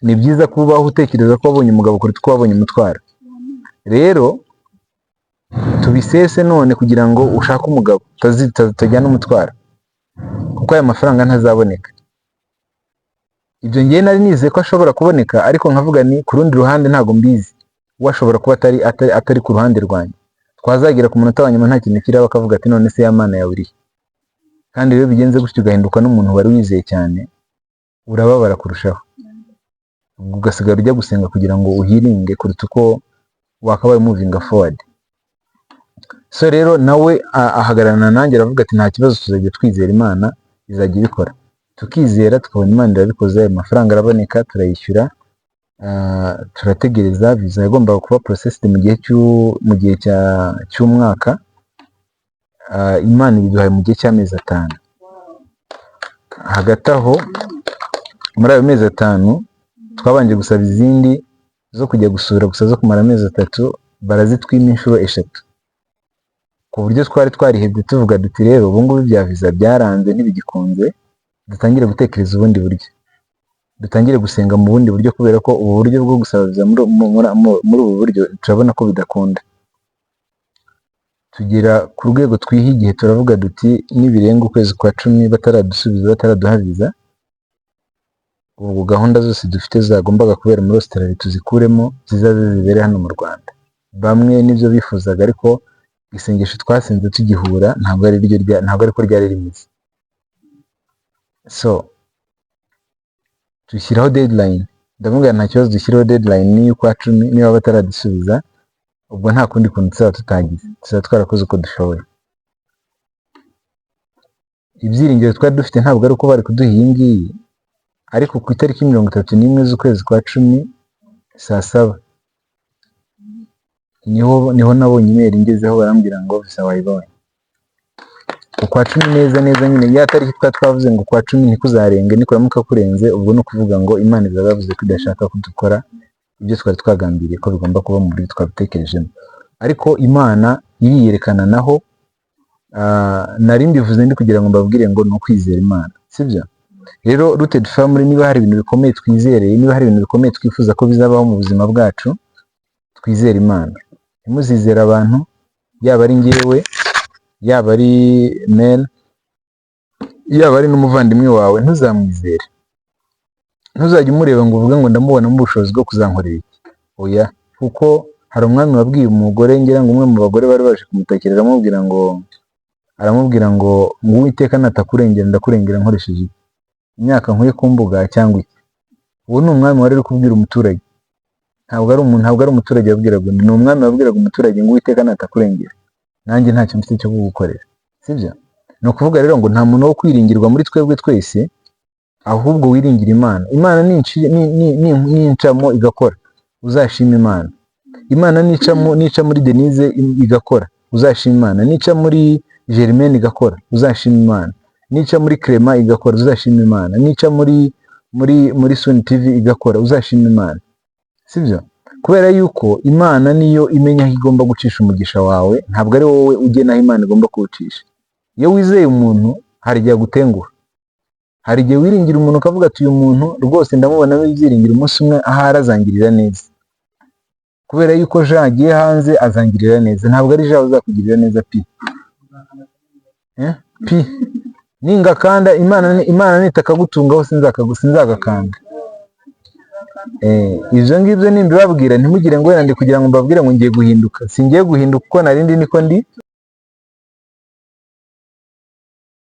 Ni byiza kubaho utekereza ko wabonye umugabo kuruta uko wabonye umutwaro. Rero tubisese none kugira ngo ushake umugabo utajyana umutwaro, kuko aya mafaranga ntazaboneka. Ibyo ngewe nari nizeye ko ashobora kuboneka, ariko nkavuga ni ku rundi ruhande ntabwo mbizi, we ashobora kuba atari ku ruhande rwanjye. Twazagera ku munota wa nyuma nta kintu kiraba, akavuga ati: "None se ya Mana yawe irihe?" Kandi rero bigenze gutyo ugahinduka n'umuntu wari wizeye cyane, urababara kurushaho, ubwo ugasigara ujya gusenga kugira ngo uhiringe kuruta uko wakabaye moving forward. So rero nawe ahagararana nanjye, aravuga ati: "Nta kibazo, tuzajya twizera Imana izajya ibikora." Tukizera, tukabona Imana irabikoze, ayo mafaranga araboneka, turayishyura. Turategereza. Viza yagombaga kuba processed mu gihe cy'umwaka. Imana ibiduhaye mu gihe cy'amezi 5. Hagati aho muri ayo mezi 5 twabanje gusaba izindi zo kujya gusura gusa zo kumara amezi 3, barazitwima inshuro 3, ku buryo twari twarihebye, tuvuga duti: "Rero ubu ngubu ibya viza byaranze, ntibigikunze, dutangire gutekereza ubundi buryo, dutangire gusenga mu bundi buryo, kubera ko ubu buryo bwo gusaba viza muri ubu buryo turabona ko bidakunda." Tugera ku rwego twiha igihe, turavuga duti: "Nibirenga ukwezi kwa 10 bataradusubiza, bataraduha viza, ubwo gahunda zose dufite zagombaga kubera muri Australia tuzikuremo, zizaze zibere hano mu Rwanda." Bamwe nibyo bifuzaga, ariko isengesho twasenze tugihura ntabwo ariko ryari rimeze. So dushyiraho deadline. Ndavuga nta kibazo, dushyireho deadline n'iy'ukwa 10. Niba bataradusubiza, ubwo nta kundi kuntu tuzaba tutagize, tuzaba twarakoze uko dushoboye. Ibyiringiro twari dufite ntabwo ari uko bari kuduha iyi ngiyi, ariko ku itariki 31 z'ukwezi kwa 10 saa 7 niho nabonye email ingezeho, barambwira ngo visa wayibonye. Ukwa 10 neza neza nyine, ya tariki twari twavuze ngo ukwa 10 ntikuzarenge, nikuramuka kurenze ubwo ni ukuvuga ngo Imana izaba yavuze ko idashaka ko dukora ibyo twari twagambiriye ko bigomba kuba mu buryo twabitekerejemo. Ariko Imana iriyerekana naho. Nari mbivuze ndi kugira ngo mbabwire ngo ni ukwizera Imana, sibyo? Rero Rooted Family, niba hari ibintu bikomeye twizereye, niba hari ibintu bikomeye twifuza ko bizabaho mu buzima bwacu, twizere Imana. Ntimuzizere abantu, yaba ari njyewe, yaba ari Mel, yaba ari n'umuvandimwe wawe, ntuzamwizere. Ntuzajye umureba ngo uvuge ngo ndamubonamo ubushobozi bwo kuzankorera iki. Oya, kuko hari umwami wabwiye umugore, ngira ngo umwe mu bagore bari baje kumutakira, aramubwira ngo Uwiteka natakurengera, ndakurengera nkoresheje iki? Imyaka nkuye ku mbuga cyangwa iki? Uwo ni umwami wari uri kubwira umuturage, ntabwo ari umuntu, ntabwo ari umuturage wabwiraga undi, ni umwami wabwiraga umuturage ngo Uwiteka natakurengera, nanjye ntacyo mfite cyo kugukorera. Sibyo? Ni ukuvuga rero ngo nta muntu wo kwiringirwa muri twebwe twese, ahubwo wiringira Imana. Imana nincamo igakora, uzashima Imana. Imana nica muri Denise igakora, uzashima Imana. Nica muri Germaine igakora, uzashima Imana. Nica muri Clement igakora, uzashima Imana. Nica muri Sony TV igakora, uzashima Imana. Sibyo? Kubera yuko Imana niyo imenya aho igomba gucisha umugisha wawe, ntabwo ari wowe ugena aho Imana igomba kuwucisha. Iyo wizeye umuntu, hari igihe agutenguha. Hari igihe wiringira umuntu ukavuga ati: "Uyu muntu rwose ndamubonamo ibyiringiro, umunsi umwe ahari azangirira neza. Kubera yuko Jean agiye hanze, azangirira neza." Ntabwo ari Jean uzakugirira neza pi. Eh? Pi ningakanda Imana nitakagutungaho, sinzagakanda. Ibyo ngibyo nimbibabwira, ntimugire ngo wenda ndi kugira ngo mbabwire ngo ngiye guhinduka. Singiye guhinduka, uko narindi niko ndi.